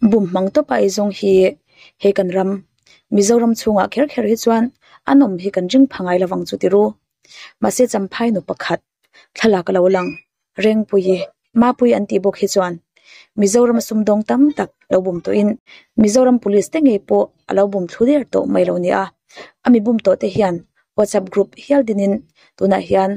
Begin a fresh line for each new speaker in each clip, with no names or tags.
Bum hmang tawpa ei zawng hi he kan ram Mizoram chhungah kher kher hi chuan an awm hi kan ring pha ngai lovang chu ti ru. Mahse Champhai nu pakhat thlalak a lo lang Rengpuii Mapui an tih bawk hi chuan Mizoram sumdawng tam tak lo bum tawhin Mizoram Police te ngei pawh a lo bum thlu der tawh mai lo nia. A mi bum tawh te hian WhatsApp group hial dinin tunah hian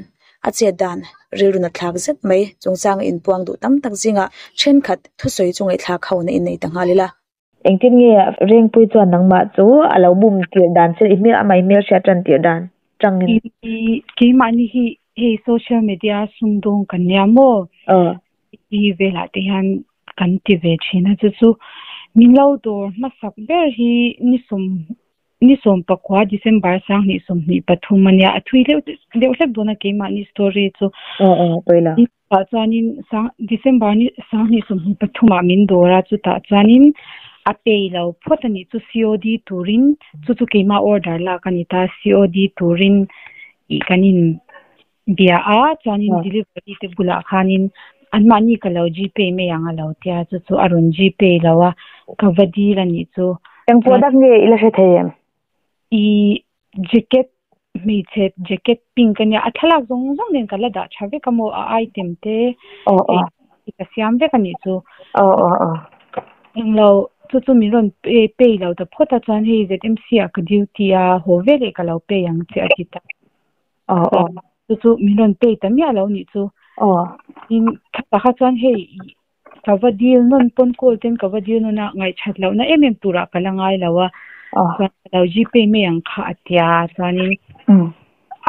a chet dan rilru na thlak zet mai chungchanga inpuang duh tam tak zingah thenkhat thusawi chu ngaihthlak ho na innei ta nghal ila.
Engtin nge Rengpui chuan nangmah chu a lo bum tirh dan che i hmel amah i hmelhriat tan tirh dan tangin?
Keimahni hi hei social media sumdawng kan nia maw? I velah te hian kan ti ve thin a, chu chu min lo dawr hmasak ber hi ni sawm ni sawm pakua December 2023 a nia, a thui deuh deuh hlek dawn a keimahni story chu.
Aw aw pawila.
Tah chuanin sang December ni 2023 ah min dawr a, chutah chuanin a pay lo phawt a nih chu COD turin chu chu keimah order lak a ni ta COD turin ih kan in bia a chuanin delivery te bulah khanin anmahni ka lo gpay mai ang a lo tia chu chu a rawn gpay lo a ka va dil a nih chu.
Eng product nge i la hre thei em?
Ih jacket hmeichhe jacket pink a nia a thlalak zawng zawng nen ka la dah tha vek a maw a item te hei ka siam vek a nih chu englo chu chu min rawn pay pay lo ta phawt a chuan hei ZMC ah ka duty a haw veleh ka lo pay ang che a ti ta chuan chu chu min rawn pay ta miah lo nih chu tin thla kha chuan hei Ka va dil nawn pawn call ten ka va dil nawn a, ngaihthat lohna em em turah ka la ngai lo a, chuan ka lo gpay mai ang kha a tia chuanin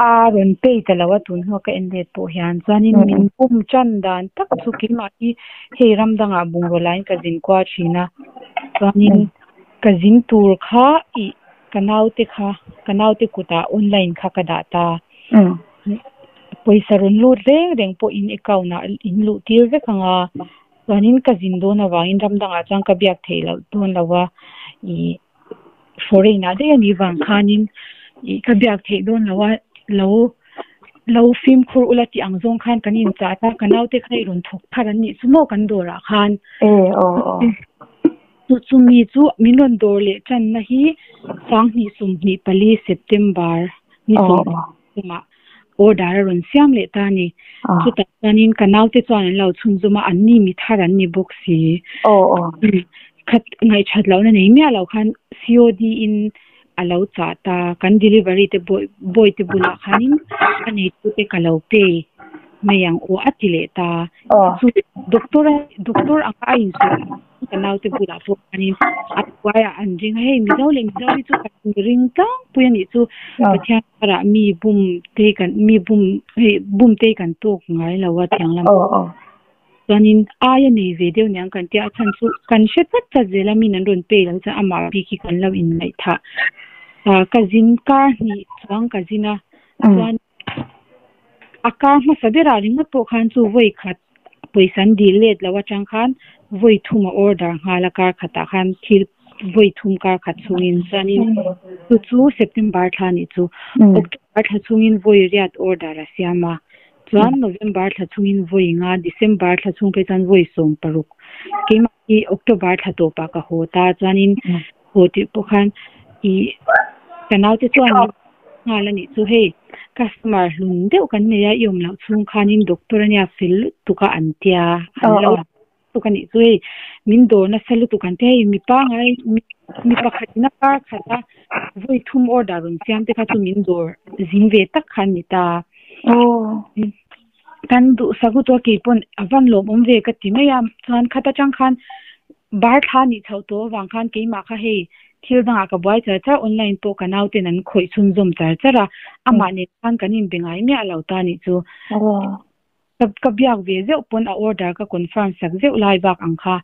a rawn pay ta lo a tun hnuah ka en let pawh hian chuanin min bum tan dan tak chu keimah hi hei ram dangah bungraw laiin ka zin kual thin a, chuanin ka zin tur kha ih ka naute kha ka naute kutah online kha ka dah ta. Pawisa rawn lut reng reng pawh in account ah in luh tir vek ang a, chuanin ka zin dawn avangin ram dangah chuan ka biak theih loh dawn lo a, ih foreign ah daih a nih vang khanin ih ka biak theih dawn lo a, lo lo fimkhur ula tih ang zawng khan kan inchah ta, ka naute kha i rawn thawk thar an nih chu maw kan dawrah khan. Chu chumi chu min rawn dawr leh tanna hi 2024 September ni 30 ah order a rawn siam leh ta a ni. Chutah chuanin ka naute chuan an lo chhunzawm a, anni mi thar an ni bawk si. Khat ngaihthat lohna nei miah lo khan COD in a lo chah ta, kan delivery te boy te bulah khanin a neitute ka lo pay mai ang aw a ti leh ta. Chu doctor a doctor anga a insawi ka naute bulah pawh khanin a hnuaiah an ring a, hei Mizo leh Mizo hi chu kan ring tlangpui a nih chu Pathian karah mi bum te kan mi bum hei bum te hi kan tawk ngai lo a tiang lam chuanin aia nei ve deuh niang kan tia a chhan chu kan hre chat chat zel a min an rawn pay lo chuan amah bik hi kan lo inngaihthah ah ka zin kar hnih chuang ka zin a chuan A kar hmasa berah ringawt pawh khan chu vawi khat pawisa an dil let lo atang khan vawi thum a order nghal a kar khatah khan thil vawi thum kar khat chhungin chuanin chu chu September thla nih chu October thla chhungin vawi riat order a siam a chuan November thla chhungin vawi nga December thla chhung phei chuan vawi 16 keimah hi October thla tawpah ka haw ta chuanin haw tih pawh khan ih ka naute chuan Nghal a nih chu hei customer hlun deuh kan nei a, i awm loh chhung khanin doctor a nia fel lutuk a an tia, an lo lutuk a nih chu hei min dawr nasa lutuk an tia hei mi pangai mi pakhat in a kar khat a vawi thum order rawn siam te kha chu min dawr zing ve tak kha an ni ta. Kan duhsak lutuk a keipawn a van lawmawm ve ka ti mai a, chuan khat atang khan Bar thla nih chhoh tawh avang khan keimah kha hei thil dangah ka buai char char, online pawh ka nauten an khawih chhunzawm char char a, amah nen khan kan inbe ngai miah lo ta nih chu. Ka biak ve zeuh pawn a order ka confirm sak zeuh lai bak ang kha.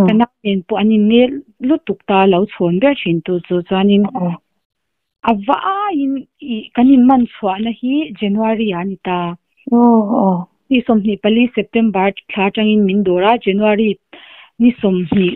Ka nau nen pawh an innel lutuk ta lo chhawn ber thin tu chu chuanin a vaiin ih kan inman chhuahna hi January ah a ni ta. Ni 24 September thla atangin min dawr a, January ni 20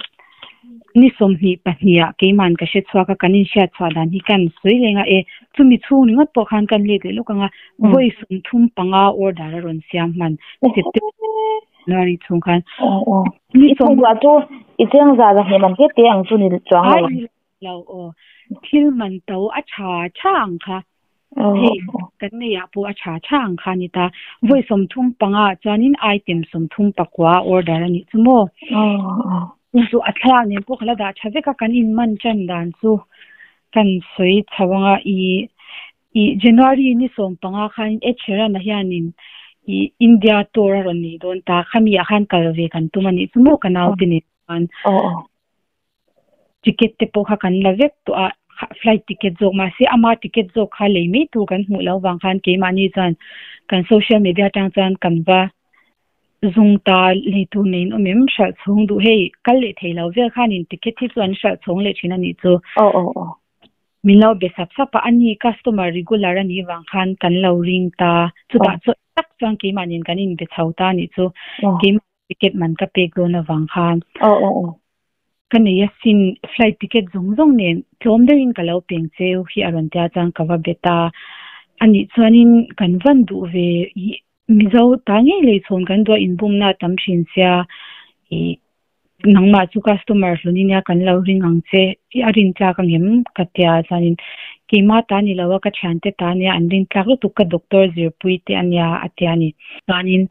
ni 22 ah keiman ka hre chhuak a, kan inhriat chhuah dan hi kan sawi leng a e, chumi chhung ringawt pawh khan kan let leh lawk ang a, vawi 35 order a rawn siam hman September. January chhung khan.
Aw aw.
Ni
I
sawm
thawk lah chu i cheng za zahnih man te te ang chu ni chuang lo ang.
Lo aw. Thil man to a tha tha ang kha. Hei kan nei ah pawh a tha tha ang kha a ni ta. Vawi 35 ah chuanin item 34 order a nih chu maw. Chu chu a thlalak nen pawh ka la dah tha vek a, kan in man tan dan chu kan sawi chho anga i i January ni 15 khanin Ed Sheeran-a hianin i India tour a rawn nei dawn ta, khami ah khan kal ve kan tum a nih chu maw ka naute nen chuan. Ticket te pawh kha kan la vek tawh a, flight ticket zawk mahse ama ticket zawk kha lei mai tur kan hmuh loh vang khan keimahni chuan kan social media atang chuan kan va zung ta lei tur neiin awm em hralh chhawng duh hei kal leh thei lo vel khanin ticket hi chu an hralh chhawng leh thin a nih chu. Min lo be sap sap a, ani customer regular a nih vang khan kan lo ring ta chutah chu tak chuan keimahniin kan inbe chho ta a nih chu keimah ticket man ka pek dawn avang khan. Ka nei a sin, flight ticket zawng zawng nen tlawm deuhin ka lo peng cheu hi a rawn tia chuan ka va bet a. Anih chuanin kan van duh ve ih Mizo ta ngei lei chhawn kan duh a inbumna a tam thin sia ih nangmah chu customer hlun nia kan lo ring ang che i a rin tlak angem ka tia chuanin keimah ta ni lo a ka thiante ta nia an rin tlak lutuk ka doctor zirpui te ania a tia ni. Chuanin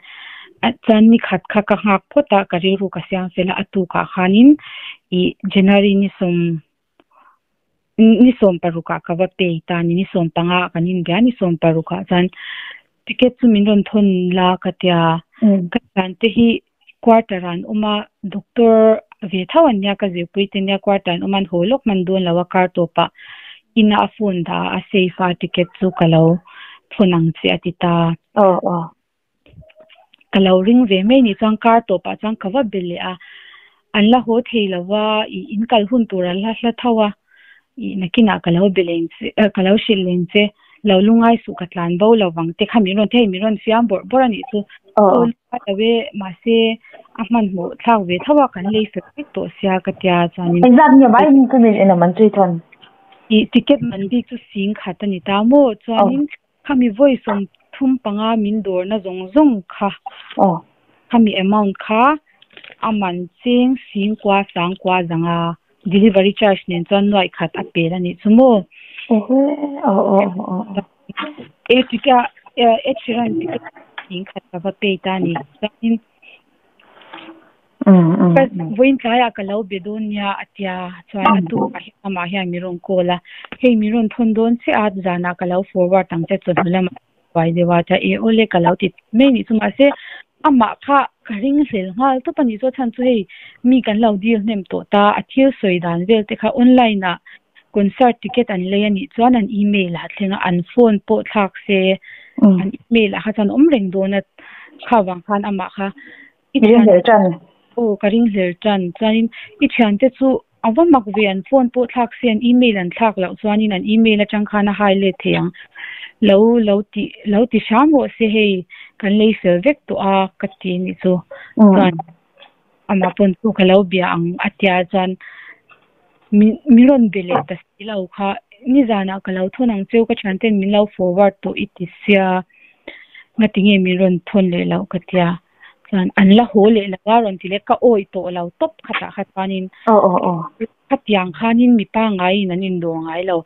chuan ni khat kha ka nghak phawt a ka rilru ka siam fel a a tukah khanin ih January ni sawm ni 16 ah ka va pay ta ni ni 15 ah kan inbia ni 16 ah chuan ticket chu min rawn thawn la ka tia ka thiante hi quarter ah an awm a doctor ve tho an nia ka zirpui te nia quarter an awm a an haw lawk hman dawn lo a kar tawpah ina a phone dah a a safe a ticket chu ka lo thawn ang che a ti ta. Ka lo ring ve mai ni chuan kar tawpah chuan ka va be leh a, an la haw thei lo va, ih in kal hun tur a hla hla tho a, ih nakinah ka lo be leng che, ka lo hrilh leng che, lo lungai suh ka tlan bo lo vang te kha min rawn thei min rawn fiam bawrh bawrh a nih chu. Aw lungai lo e, mahse a hmanhmawh thlak ve tho a, kan lei fel vek tawh sia ka tia chuanin.
Engzat nge mai chu min en awm an chui thawn?
Ih ticket man bik chu 10,000 a ni ta maw, chuanin Khami vawi 35 min dawrna zawng zawng kha, khami amount kha a man cheng 9,000 9,100 delivery charge nen chuan 100,000 a pel a nih chu maw? E ticket Ed Sheeran ticket 10,000 ka va pay ta a ni. Chuanin Vawiin tlaiah ka lo be dawn nia a tia chuan a tukah hian amah hian min rawn call a, hei min rawn thawn dawn che a, zanah ka lo forward ang che chawhnu lamah buai deuh a tia e awle ka lo ti mai nih chu mahse amah kha ka ring hlel nghal tawp a nih chu a chhan chu hei mi kan lo deal hnem tawh ta a thil sawi dan vel te kha online ah concert ticket an lei a nih chuan an email ah thleng a an phone pawh thlak se an email ah kha chuan awm reng dawn a kha vang khan amah kha I
Ring
thian
hlel tan.
Aw ka ring hlel tan. Chuanin i thiante chu a va mak ve an phone pawh thlak se an email an thlak loh chuanin an email atang khan a hai let thei ang. Lo lo ti lo ti hram rawh se hei kan lei fel vek tawh a ka ti nih chu. Chuan amah pawn chu ka lo bia ang a tia chuan min min rawn be leh ta si lo kha nizanah ka lo thawn ang cheu ka thianten min lo forward tawh i ti sia ngatinge min rawn thawn leh loh ka tia. Chuan an la haw leh lo a rawn ti leh ka awi tawh lo tawp khatah kha chuanin khatiang khanin mi pangaiin an indawr ngai lo.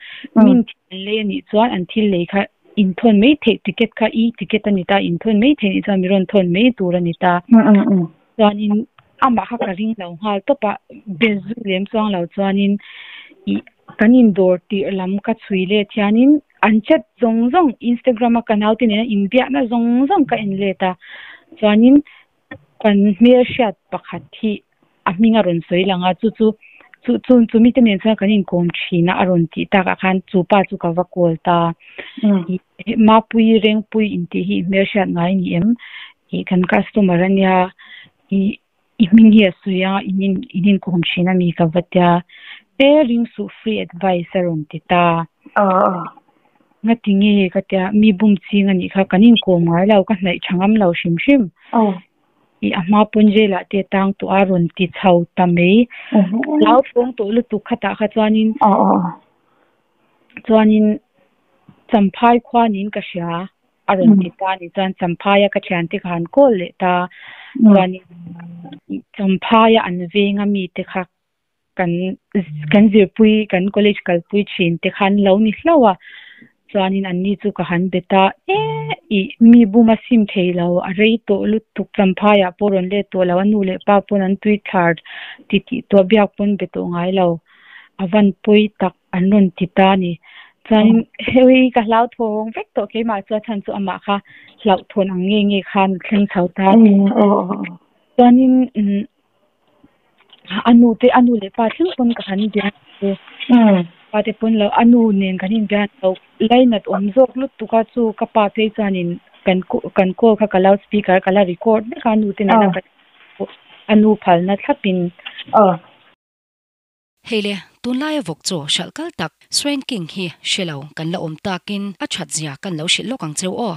Min thil an lei a nih chuan an thil lei kha inthawn mai theih ticket kha e ticket a ni ta inthawn mai theih nih chuan mi rawn thawn mai tur a ni ta. Chuanin amah kha ka ring lo nghal tawp a be zui lem chuang lo chuanin ih kan indawr tirh lam ka chhui let hianin An chat zawng zawng Instagram a ka naute nena inbiakna zawng zawng ka en let a, chuanin kan hmelhriat pakhat hi a hming a rawn sawi lang a, chu chu chu chu chu mite nen chuan kan inkawm thin a a rawn tih takah khan chu pa chu ka va call ta. Mapui Rengpui intih hi hmelhriat ngai ni em? Ih kan customer ania ih I hming hi a sawi a, in in in inkawm thin a mi ka va tia. E ring suh free advice a rawn ti ta. Ngati nge ka tia, mi bum ching a nih kha, kan inkawm ngai lo, ka hnaih tha ngam lo hrim hrim. I a hma pawn jail ah te tang tawh a rawn ti chho ta mai. Lau thawng tawh lutuk khatah kha chuanin chuanin Champhai khua niin ka hria. A rawn ti ta a nih chuan Champhaia ka thiante ka han call leh ta. Chuanin Champhaia an venga mite kha kan kan zirpui kan college kalpui thin te kha an lo ni hlauh a. Chuanin anni chu ka han bet a, E ih mi bum a sim thei lo, a rei tawh lutuk Champhaiah pawh rawn let tawh lo, a nu leh pa pawn an tui thlar ti tih tawh biak pawn be tawh ngai lo, a van pawi tak an rawn ti ta a ni. Chuanin hei ka hlauthawng vek tawh keimah chu a chhan chu amah kha hlauhthawn ang nge nge khan a thleng chho ta. Chuanin A nu te a nu leh pa thleng pawn ka han bian che. Pa te pawn lo a nu nen kan inbian lo lainat awm zawk lutuk a chu ka pa phei chuanin kan kan call kha ka loudspeaker ka la record vek a a nu te nena kan a nu phalna thlapin.
Hei le, tunlaia vawk chaw hralh kal tak Swain King hi hre lo kan la awm takin a that zia kan lo hrilh lawk ang cheu aw.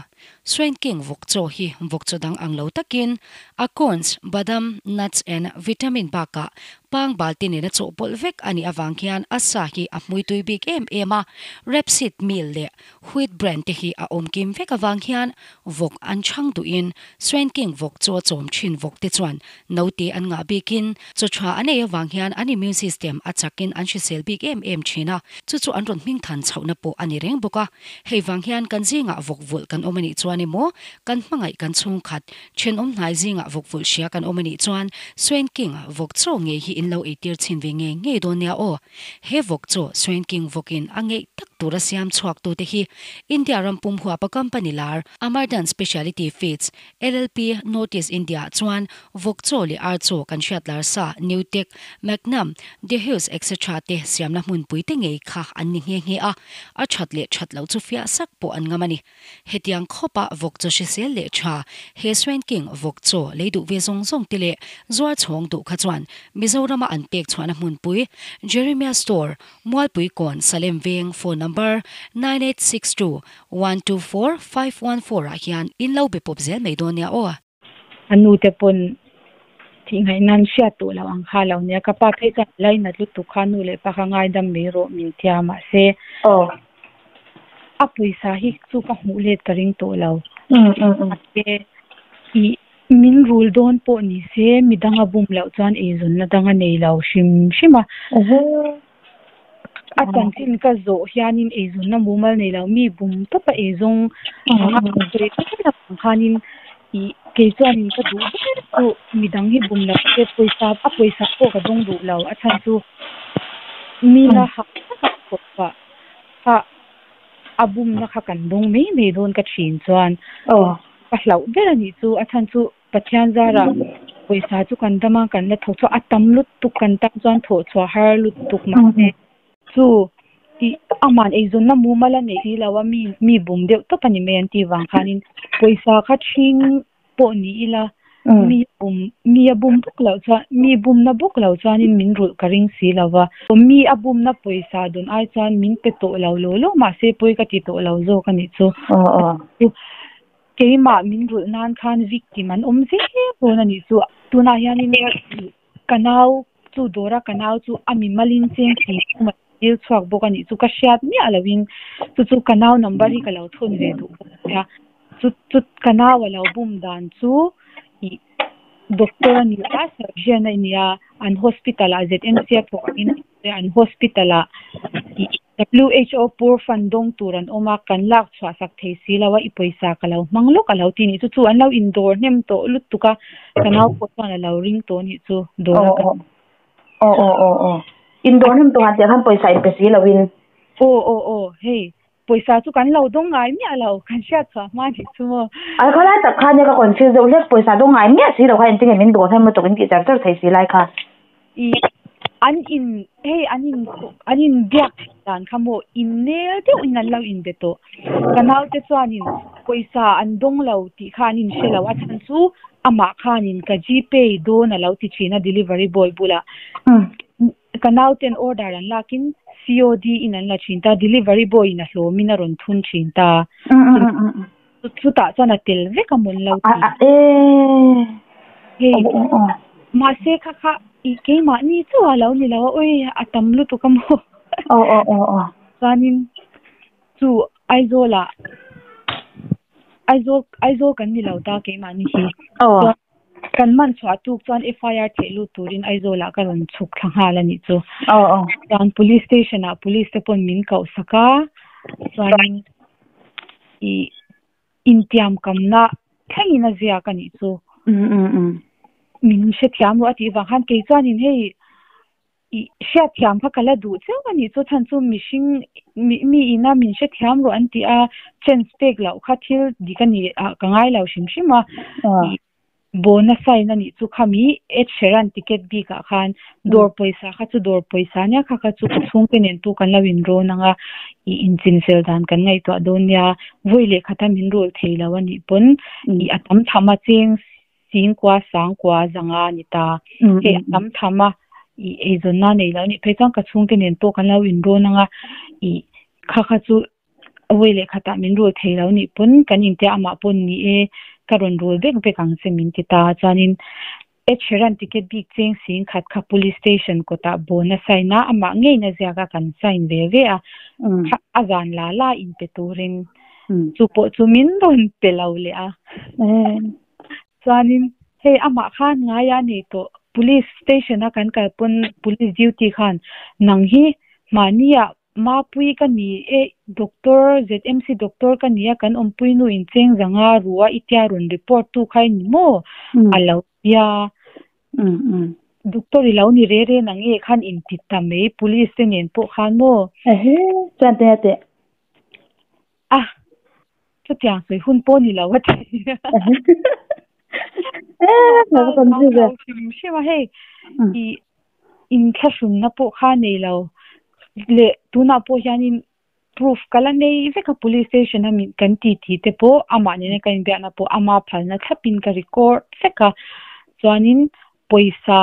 Swain King vawk chaw hi vawk chaw dang ang lo takin acorns, badam, nuts and vitamin bakah pang balte nena chawhpawlh vek a nih avang hian a sa hi a hmui tui bik em em a, rapeseed meal leh Wheat bran te hi a awm kim vek avang hian vawk an chhang duhin Swain King vawk chaw chawm thin vawk te chuan naute an ngah bikin chaw tha an ei avang hian an immune system a chakin an hrisel bik em em thin a, chu chu an rawn hming than chhohna pawh a ni reng bawk a. Hei vang hian kan zingah vawk vulh kan awm a nih chuan emaw kan hmangaih kan chhungkhat thenawm hnai zingah vawk vulh hria kan awm a nih chuan Swain King vawk chaw ngei hi in lo eitir chhin ve ngei ngei dawn nia aw. He vawk chaw Swain King vawkin a ngeih tak tura siam chhuaktute hi India ram pum huapa company lar Amardan Speciality Feeds, LLP, North East India chuan vawk chaw leh ar chaw kan hriat lar sa Nutec, Magnum, De Heus etc te siamna hmunpui te ngei kha an ni nghe nghe a, a that leh that loh chu fiah sak pawh an ngam a ni. Hetiang khawpa vawk chaw hrisel leh tha he Swain King vawk chaw lei duh ve zawng zawng te leh zuar chhawng duh kha chuan Mizorama an pek chhuahna hmunpui Jeremiah Store, Mualpui Kawn, Salem Veng, phone number, 9862 124 514 ah hian in lo be pawp zel mai dawn nia aw.
A nu te pawn thih ngaih nan hriat tawh lo ang kha lo nia, ka pa phei chuan lainat lutuk kha nu leh pa kha ngaidam mai rawh min tia mahse a pawisa hi chu ka hmuh let ka ring tawh lo. Mahse ih min rul dawn pawh ni se midang a bum loh chuan eizawnna dang a nei lo hrim hrim a. A chanchin ka zawh hianin eizawnna mumal nei lo mi bum tawp a eizawng anga sawi zel avang khanin ih kei chuanin ka duh ber chu midang hi bum lo se pawisa a pawisa pawh ka dawng duh lo a chhan chu mi la hah taka thawh pah kha a bumna kha kan dawng mai mai dawn ka thin chuan ka hlauh ber a nih chu a chhan chu Pathian zarah pawisa chu kan dam a, kan la thawk chhuak a tam lutuk kan tan chuan thawh chhuah har lutuk mahse chu ih aman eizawnna mumal a neih si lo a mi mi bum deuh tawp a ni mai an tih vang khanin pawisa kha ṭhing pawh ni ila mi bum mi a bum bawk loh chuan mi bumna bawk lo chuanin min rulh ka ring si lo va mi a bumna pawisa dawn ai chuan min pe tawh lo law law mahse pawi ka ti tawh lo zawk a nih chu. Keimah min rulh nan khan victim an awm zel dawn a nih chu. Tunah hianin ka nau chu dawra ka nau chu a mimalin cheng si thum a dil chhuak bawk a nih chu ka hriat miah loin chu chu ka nau number hi ka lo thawn ve duh bawk sia. Chu chu ka nau a lo bum dan chu ih doctor a ni a surgeon a nia an hospital ah ZMC a thawk angin an hospital ah ih WHO poor fund dawng tur an awm a, kan lak chhuah sak thei si lo a, i pawisa ka lo hmang lawk a lo ti nih chu, chu an lo indawr hnem tawh lutuk a, ka nau pawh chuan a lo ring tawh nih chu, dawr a ka.
Aw aw aw aw, indawr hnem tawh han tih ah khan pawisa inpe si lo in.
Aw aw aw, hei pawisa chu kan lo dawng ngai miah lo, kan hriat chhuah hma nih chu maw.
Ai khaw lai tak khan nia ka confuse deuh hlek, pawisa dawng ngai miah si lo kha engtin nge min dawr hnem lutuk in tih char char thei si lai kha.
I an in hei an in an in biak theih dan kha maw in nel deuh in an lo in be tawh. Ka naute chuanin pawisa an dawng lo tih kha an in hre lo a chhan chu amah khanin ka gpay dawn a lo ti thin a delivery boy bulah. Ka nauten order an lakin COD in an la thin ta delivery boy in a hlawmin a rawn thun thin ta. Chutah chuan a tel vek a mawn lo ti. Hei mahse kha kha i keimahni chauh a lo ni lo a awi a tam lutuk a maw. Chuanin chu Aizawl ah Aizawl Aizawl kan ni lo ta keimahni hi. Chuan. Kan man chhuah tuk chuan FIR theh lut turin Aizawl ah ka rawn chhuk thla nghal a nih chu. Chuan police station ah police te pawn min koh sak a, chuanin ih intiam kamna thlengin a ziak a nih chu. Min hrethiam rawh a tih vang khan kei chuanin hei I hriatthiam kha ka la duh cheu a nih chu chhan chu mihring mi ina min hrethiam rawh an tih a chance pek loh kha thil dik a ni ah ka ngai lo hrim hrim a. I bona sign a nih chu khami Ed Sheeran ticket bik ah khan dawr pawisa kha chu dawr pawisa nia kha kha chu ka chhungte nen pawh kan lo inrawn ang a i inchinfel dan kan ngaihtuah dawn nia vawi leh khata min rul thei lo a nih pawn i a tam tham a cheng Singkua, Sangkua, Zanga a ni ta. Hei a tam tham a, i eizawnna nei lo nih phei chuan ka chhungte nen pawh kan lo inrawn ang a, i kha kha chu vawi leh khatah min rul thei lo nih pawn kan intia amah pawn ni e, ka rawn rul vek vek ang che min ti ta. Chuanin Ed Sheeran ticket bik cheng sing khat kha Police Station kawtah bona sign a, amah ngeina ziak a kan sign ve ve a, kha a zan la la inpe turin chu pawh chu min rawn pe lo leh a. Chuanin hei amah khan ngai a nei tawh police station a kan kal pawn police duty khan nang hi mahni ah Mapui ka ni e doctor ZMC doctor ka ni a kan awmpui nu in cheng zanga rua i tia rawn report tu kha i ni maw a lo tia doctor i lo ni re re na nge khan in ti ta mai police te nen pawh khan maw.
Ehe chuan te teh.
A chutiang sawi hun pawh ni lo a ti. Hrim hrim a hei i inthlahrunna pawh kha nei lo leh tunah pawh hianin proof ka la nei vek a police station a min kan ti tih te pawh amah nena kan inbiakna pawh ama phalna thlapin ka record vek a chuanin pawisa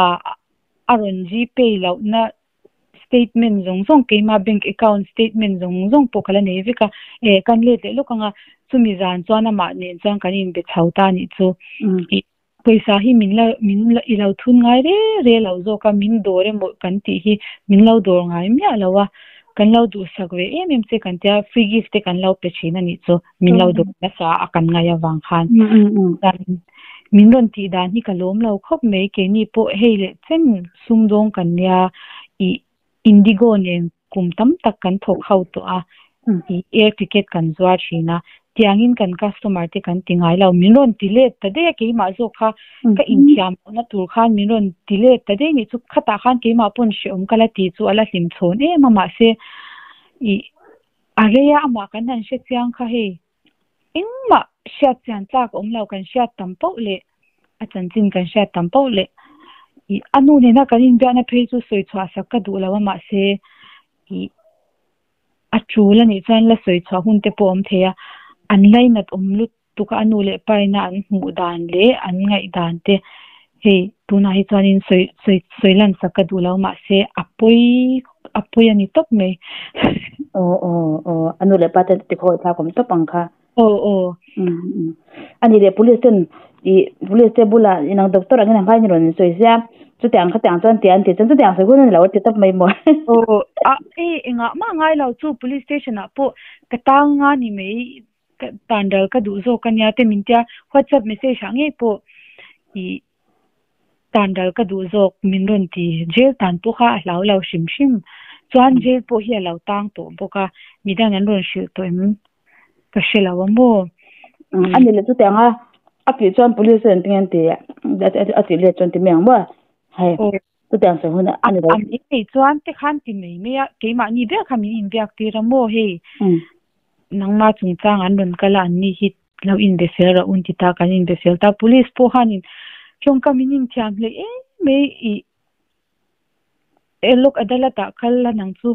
a rawn gpay lohna statement zawng zawng keima bank account statement zawng zawng pawh ka la nei vek a eh kan let leh lawk ang a chumi zan chuan amah nen chuan kan inbe chho ta anih chu ih pawisa hi min la min la i lo thun ngai re re lo zawk a min dawr emaw kan tih hi min lo dawr ngai miah lo a kan lo duhsak ve em em che kan tia free gift te kan lo pe thin anih chu min lo dawr nasa a kan ngaih avang khan min rawn tih dan hi ka lawm lo khawp mai keini pawh hei leh chen Sumdawng kan nia, ih Indigo nen kum tam tak kan thawk ho tawh a, ih air ticket kan zuar thin a, tiangin kan customer te kan ti ngai lo, min rawn ti let ta daih a keimah zawk kha ka inthiam lohna tur khan min rawn ti let ta daih nih chu khatah khan keimah pawn hrehawm ka la ti chu a la hlim chhawn em a mahse ih a rei a amah kan han hre chiang kha hei Engmah hriat chian tlak awm lo kan hriat tam poh leh a chanchin kan hriat tam poh leh ih a nu nena kan inbiakna phei chu sawi chhuah sak ka duh lo a mahse ih a tul anih chuan la sawi chhuah hun te pawh a awm thei a, an lainat awm lutuk a a nu leh pa ina an hmuh dan leh an ngaih dan te hei tunah hi chuanin sawi sawi sawi lan sak ka duh lo mahse a pawi a pawi a ni tawp mai.
Aw aw aw a nu leh pa te ti khawi thlak awm tawp ang kha.
Aw aw.
A ni leh police ten ih police te bulah inang doctor angin a hmain a rawn sawi sia chutiang khatiang chuan tia an tih chuan chutiang sawi hun a ni lo a ti tawp mai maw.
Aw a hei engah mah ngai lo chu police station ah pawh ka tang nga ni mai ka tan ral ka duh zawk a nia te min tia whatsapp message ah ngei pawh ih tan ral ka duh zawk min rawn ti jail tan pawh kha a hlau lo hrim hrim chuan jail pawh hi a lo tang tawh bawk a midang an rawn hrilh tawh em ka hre lo a maw.
A ni leh chutiang a a tih chuan police an tinge an ti a tih let chuan ti mai ang maw hei chutiang sawi hun a ni lo.
A mai nei chuan te khan ti mai mai a keimahni ber kha min inbiak tir a maw hei nangma chungchang an rawn kal a an ni hi Lo inbe fel rawh un ti ta kan inbe fel ta. Police pawh khanin tawngkam in inthiam hle em mai ih lawk adalat ah kal la nang chu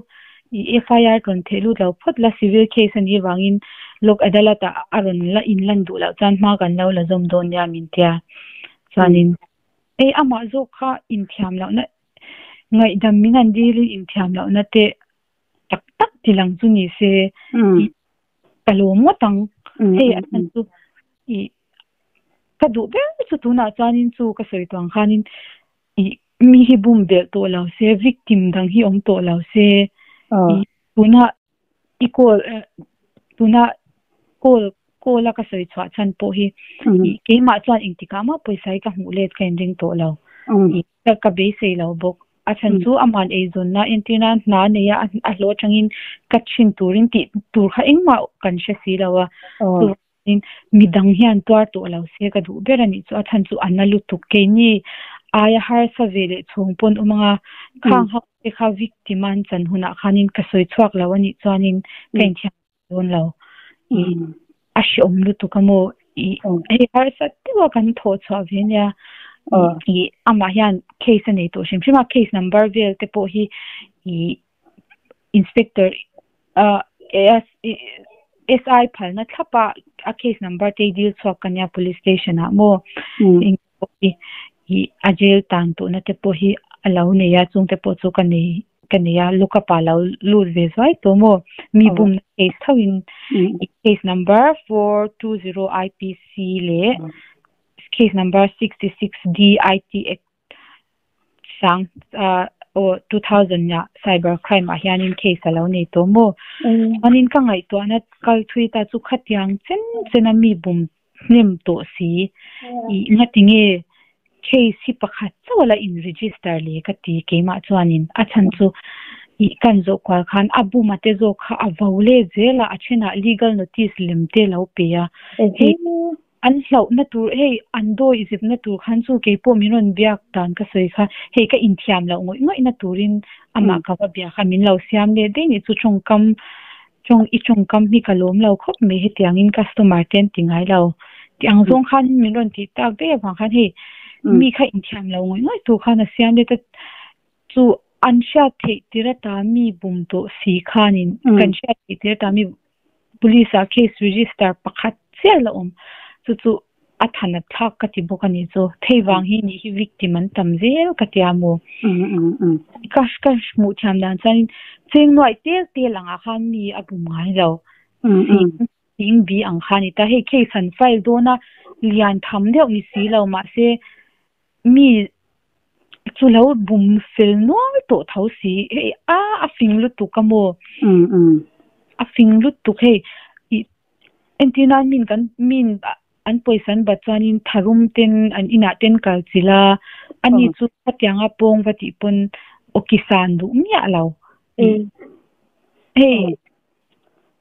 ih FIR rawn theih lut lo phawt la civil case a nih vangin lawk adalat ah a rawn la inlan duh loh chuan hma kan lo la zawm dawn nia min tia. Chuanin hei amah zawk kha inthiam lohna ngaihdam min han dilin inthiam lohna te tak tak ti lang chu ni se ih ka lawm ngawt ang. Hei a chhan chu ih ka duh ber chu tunah chuanin chu ka sawi tawh ang khanin ih mi hi bum belh tawh lo se victim dang hi awm tawh lo se ih tuna i call tuna call. call a ka sawi chhuah chhan pawh hi ih keimah chuan engtikah mah pawisa hi ka hmuh let ka inring tawh lo. Ih ka beisei lo bawk. A chhan chu aman eizawnna entir nan hna nei a a hlawh atangin ka thin turin tih tur kha engmah kan hre si lo a. Chuvangin midang hian tuar tawh lo se ka duh ber a nih chu. A chhan chu a na lutuk. Keini aia harsa ve leh chhung pawn awm anga khang ho te kha victim a an chan hunah khanin ka sawi chhuak lo a nih chuanin ka inthiam dawn lo. Ih a hreawm lutuk a maw? Ih hei harsa deuha kan thawh chhuah ve nia. Ih amah hian case a nei tawh hrim hrim a, case number vel te pawh hi ih inspector ah SI phalna thlap a a case number te hi dil chhuak ka nia police station ah maw? Eng pawh hi ih a jail tan tawhna te pawh hi a lo nei a, chung te pawh chu ka nei ka nei a, lookup ah lo lut ve zuai tawh maw? Mi bumna case tho in case number 420 IPC leh case number 66 D IT Act sang aw 2000 ah cyber crime ah hianin case a lo nei tawh maw? Chuanin ka ngaihtuahna kal thui ta chu khatiang chen chen a mi bum hnem tawh si. Ih ngati nge case hi pakhat chauh a la in register le ka ti keimah chuanin a chhan chu ih kan zawh kual khan a bum a te zawk kha a vo let zel a, a thenah legal notice lem te lo pe a. Hei an hlauhna tur hei an dawi zipna tur khan chu keipawh min rawn biak dan ka sawi kha hei ka inthiam loh ngawih ngawihna turin amah ka va biak a min lo siam let daih nih chu tawngkam Tawng i tawngkam hi ka lawm lo khawp mai hetiangin customer te an ti ngai lo. Tih ang zawng khan min rawn tih tak daih avang khan hei mi kha inthiam lo ngawih ngawih tur khan a siam let a, chu an hriat theih tir ata mi bum tawh si khanin kan hriat theih tir ata mi police ah case register pakhat chiah la awm chu chu A than a thlak ka ti bawk a nih chu. Thei vang hi nih hi victim an tam zel ka tia maw? Ka ka hmuh thiam dan chuanin cheng nuaih tel tel angah khan mi a bum ngai lo. Sing sing bi ang kha a ni ta. Hei case han file dawn a lian tham deuh ni si lo mahse mi chu lo bum fel nual tawh tho si. Hei a a fing lutuk a maw? A fing lutuk hei ih Entir nan min kan min an pawisa an bat chuanin tharum ten an inah ten kal chilh a, ani chu khatianga pawng va tih pawn awki san duh miah lo. Hei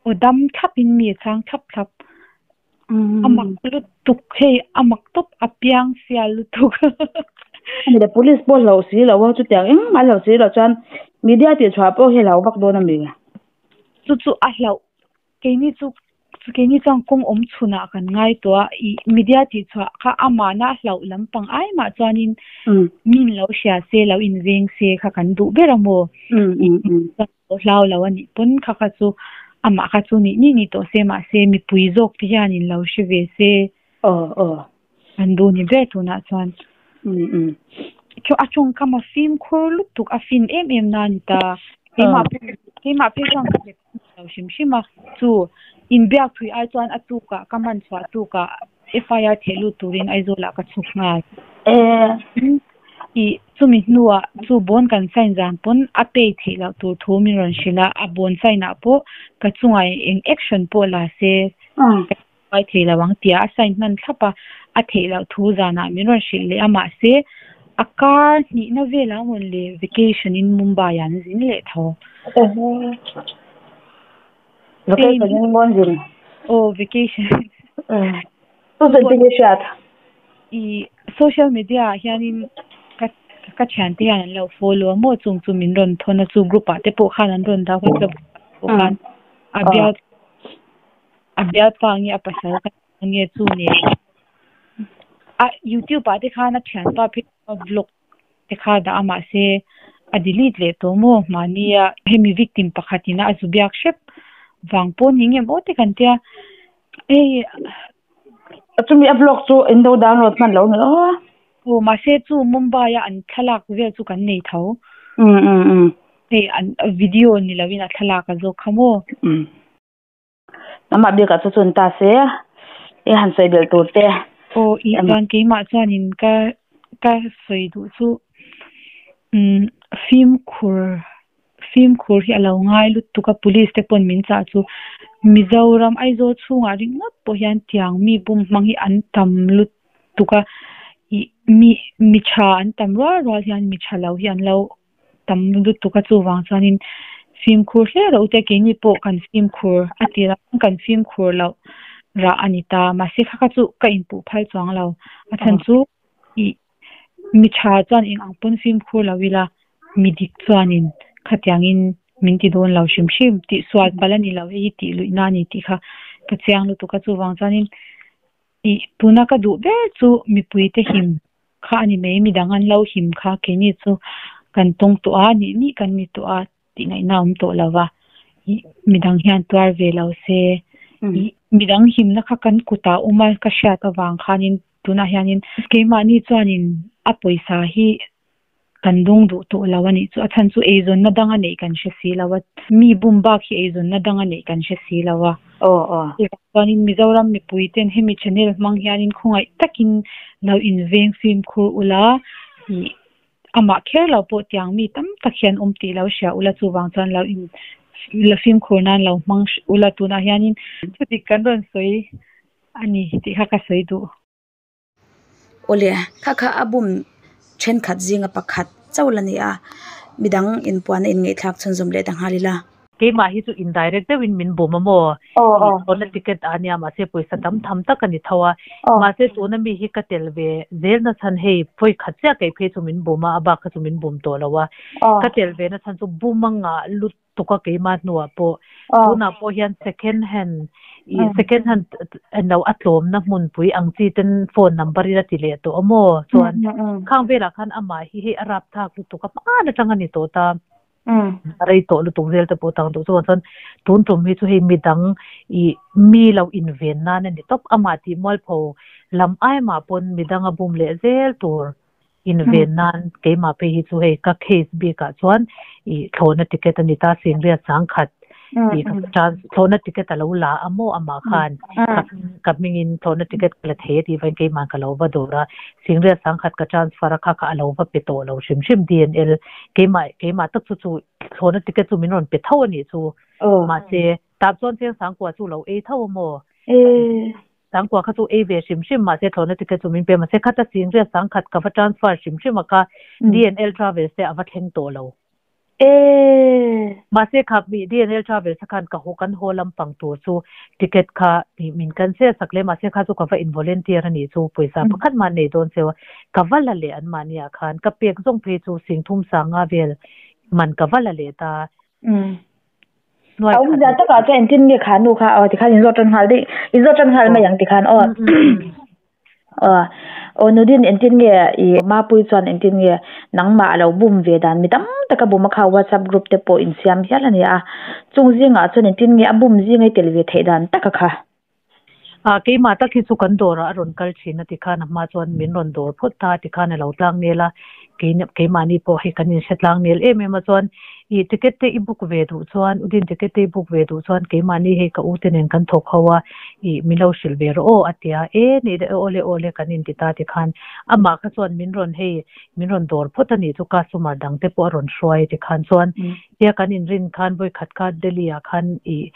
aw dam thlap in mi a chhang thlap thlap. A mak lutuk hei a mak tawp a piang sial lutuk.
Ani le police pawh hlauh si lo a chutiang engmah a hlauh si loh chuan media tih chhuah pawh hi a hlau vak dawn a mi?
Chu chu a hlauh Keini chu keini chuan kawng awm chhunah kan ngai tawh a, ih media tih chhuah kha amahna a hlauh lampang ai mah chuanin min lo hria se lo inveng se kha kan duh ber a maw? Lo hlau lo a nih pawn kha kha chu amah kha chu nih nih nih tawh se mahse mipui zawk te hianin lo hre ve se kan duh ni ber tunah chuan. A tawngkam a fimkhur lutuk a fin em em na a ni ta. Keimah keimah phei chuan ka hre lo hrim hrim a, chu inbiak thui ai chuan a tukah ka man chhuah tukah FIR theh lut turin Aizawlah ka chhuk nghal. Ih chumi hnuah chu bond kan sign zan pawn a pay theih loh tur thu min rawn hrilh a, a bond sign ah pawh ka chungah eng action pawh la se ka hruai thei lo ang tia a sign hman thlap a, a theih loh thu zanah min rawn hrilh leh a mahse a kar hnihna velah a rawn le vacation in Mumbai ah an zin leh tho.
Vacation in mawn zin?
Aw vacation.
Tu chen te hi hriat?
I social media ah hianin ka ka thiante hian an lo follow a maw chung chu min rawn thawn a chu group ah te pawh khan an rawn dah WhatsApp pawh khan a bial A bialpa nge a pasal ka nge chu nen a youtube ah te khan a thianpa phei chuan vlog te kha dah a mahse a delete leh tawh maw mahni a hemi victim pakhat in a zu biak hrep vang pawh ni nge maw te kan tia hei
Chumi a vlog chu in lo download hman lo ni aw.
Aw mahse chu Mumbai a an thlalak vel chu kan nei tho. Hei an video ni lo in a thlalak a zawk kha maw.
Amah bikah chu chun ta se i han sawi belh tur te.
Aw i chuan keimah chuanin ka ka sawi duh chu umm fimkhur fimkhur hi a lo ngai lutuk a police te pawn min chah chu Mizoram Aizawl chhungah ringawt pawh hian tiang mi bum hmang hi an tam lutuk a, ih mi mi tha an tam rual rual hian mi tha lo hi an lo tam lutuk a chuvang chuanin fimkhur hle rawh u te keini pawh kan fimkhur a tir a kan fimkhur loh rah a ni ta mahse kha kha chu ka inpuh phal chuang lo a chhan chu ih mi tha chuan eng ang pawn fimkhur lo ila mi dik chuanin khatiangin min ti dawn lo hrim hrim tih sual palh a ni lo hei hi tih luih na a ni tih kha ka chiang lutuk a chuvang chuanin ih tuna ka duh ber chu mipui te him kha a ni mai midang an lo him kha keini chu kan tawng tawh a nih nih kan ni tawh a tih ngaihna a awm tawh lo va ih midang hian tuar ve lo se ih midang himna kha kan kutah awm a ka hriat avang khanin tunah hianin keimahni chuanin a pawisa hi kan dawng duh tawh lo a nih chu a chhan chu eizawnna dang a neih kan hre si lo a mi bum bak hi eizawnna dang a neih kan hre si lo a.
Aw aw.
Chuanin Mizoram mipui ten hemi channel hmang hianin khawngaih takin lo inveng fimkhur ula ih amah kher lo pawh tiang mi tam tak hian awm tih lo hria ula chuvang chuan lo in la fimkhur nan lo hmang ula tunah hianin thudik kan rawn sawi a ni tih kha ka sawi duh.
Awle, kha kha a bum thenkhat zinga pakhat chauh la ni a, midang inpuan a inngaihthlak chhunzawm leh ta nghal ila.
Keimah hi chu indirect deuhin min bum a maw? Ih thlawhna ticket a nia mahse pawisa tam tham tak a ni tho a. Mahse tuna mi hi ka tel ve zel na chhan hei vawi khat chiah keih phei chu min bum a, a bak kha chu min bum tawh lo a. Ka tel ve na chhan chu bum a ngah lut tuk a keimah hnuah pawh tunah pawh hian second hand ih second hand englo a tlawmna hmunpui ang chi ten phone number in a ti leh tawh a maw chuan khang velah khan amah hi hei a rapthlak lutuk a hman atang a ni tawh ta a rei tawh lutuk zel te pawh tang duh chuan chuan tun tum hi chu hei midang ih mi lo inven nan a ni tawp amah tih mualpho lam ai mah pawn midang a bum leh zel tur Inven nan keimah phei hi chu hei ka case bikah chuan ih thlawhna ticket a ni ta Singriat sangkhat ih ka chance thlawhna ticket a lo la a maw amah khan ka ka hmingin thlawhna ticket ka la thei a tih vangin keimah ka lo va dawr a Singriat sangkhat ka transfer a kha kha a lo va pe tawh lo hrim hrim DNL keimah keimah tak chu chu thlawhna ticket chu min rawn pe tho a nih chu mahse tah chuan cheng sangkua chu lo ei tho a maw Sangkua kha chu ei ve hrim hrim mahse thlawhna ticket chu min pe mahse khata Singriat sangkhat ka va transfer hrim hrim a kha DNL Travels te a va thleng tawh lo. Mahse kha mi DNL Travels a khan ka haw kan haw lampang tur chu ticket kha min cancel sak le mahse kha chu ka va in volunteer a nih chu pawisa pakhat mah nei dawn cheu a ka va la leh an mahni ah khan ka pek zawng phei chu Singthum sanga vel man ka va la leh ta.
A awm zia takah chuan engtin nge kha nu kha aw tikhan in zawt tan nghal daih in zawt tan nghal mai ang tikhan aw aw aw nudin engtin nge i mapui chuan engtin nge nangmah a lo bum ve dan mi tam tak a bum a kha whatsapp group te pawh insiam hial a ni a chung zingah chuan engtin nge a bum zinga i tel ve theih dan tak a kha.
A keimah tak hi chu kan dawrah a rawn kal thin a tikhan a hma chuan min rawn dawr phawt ta a tikhan a lo tlang nel a, keimahni pawh hei kan inhre tlang nel em em a chuan ih ticket te i book ve duh chuan Udin ticket te i book ve duh chuan keimahni hei ka u te nen kan thawk ho a ih min lo hrilh ve rawh aw a ti a, e nih leh awle awle kan inti ta tikhan amah kha chuan min rawn hei min rawn dawr phawt a nih chu customer dang te pawh a rawn hruai tikhan chuan tia kan inrin khan vawikhat kha Delhi ah khan ih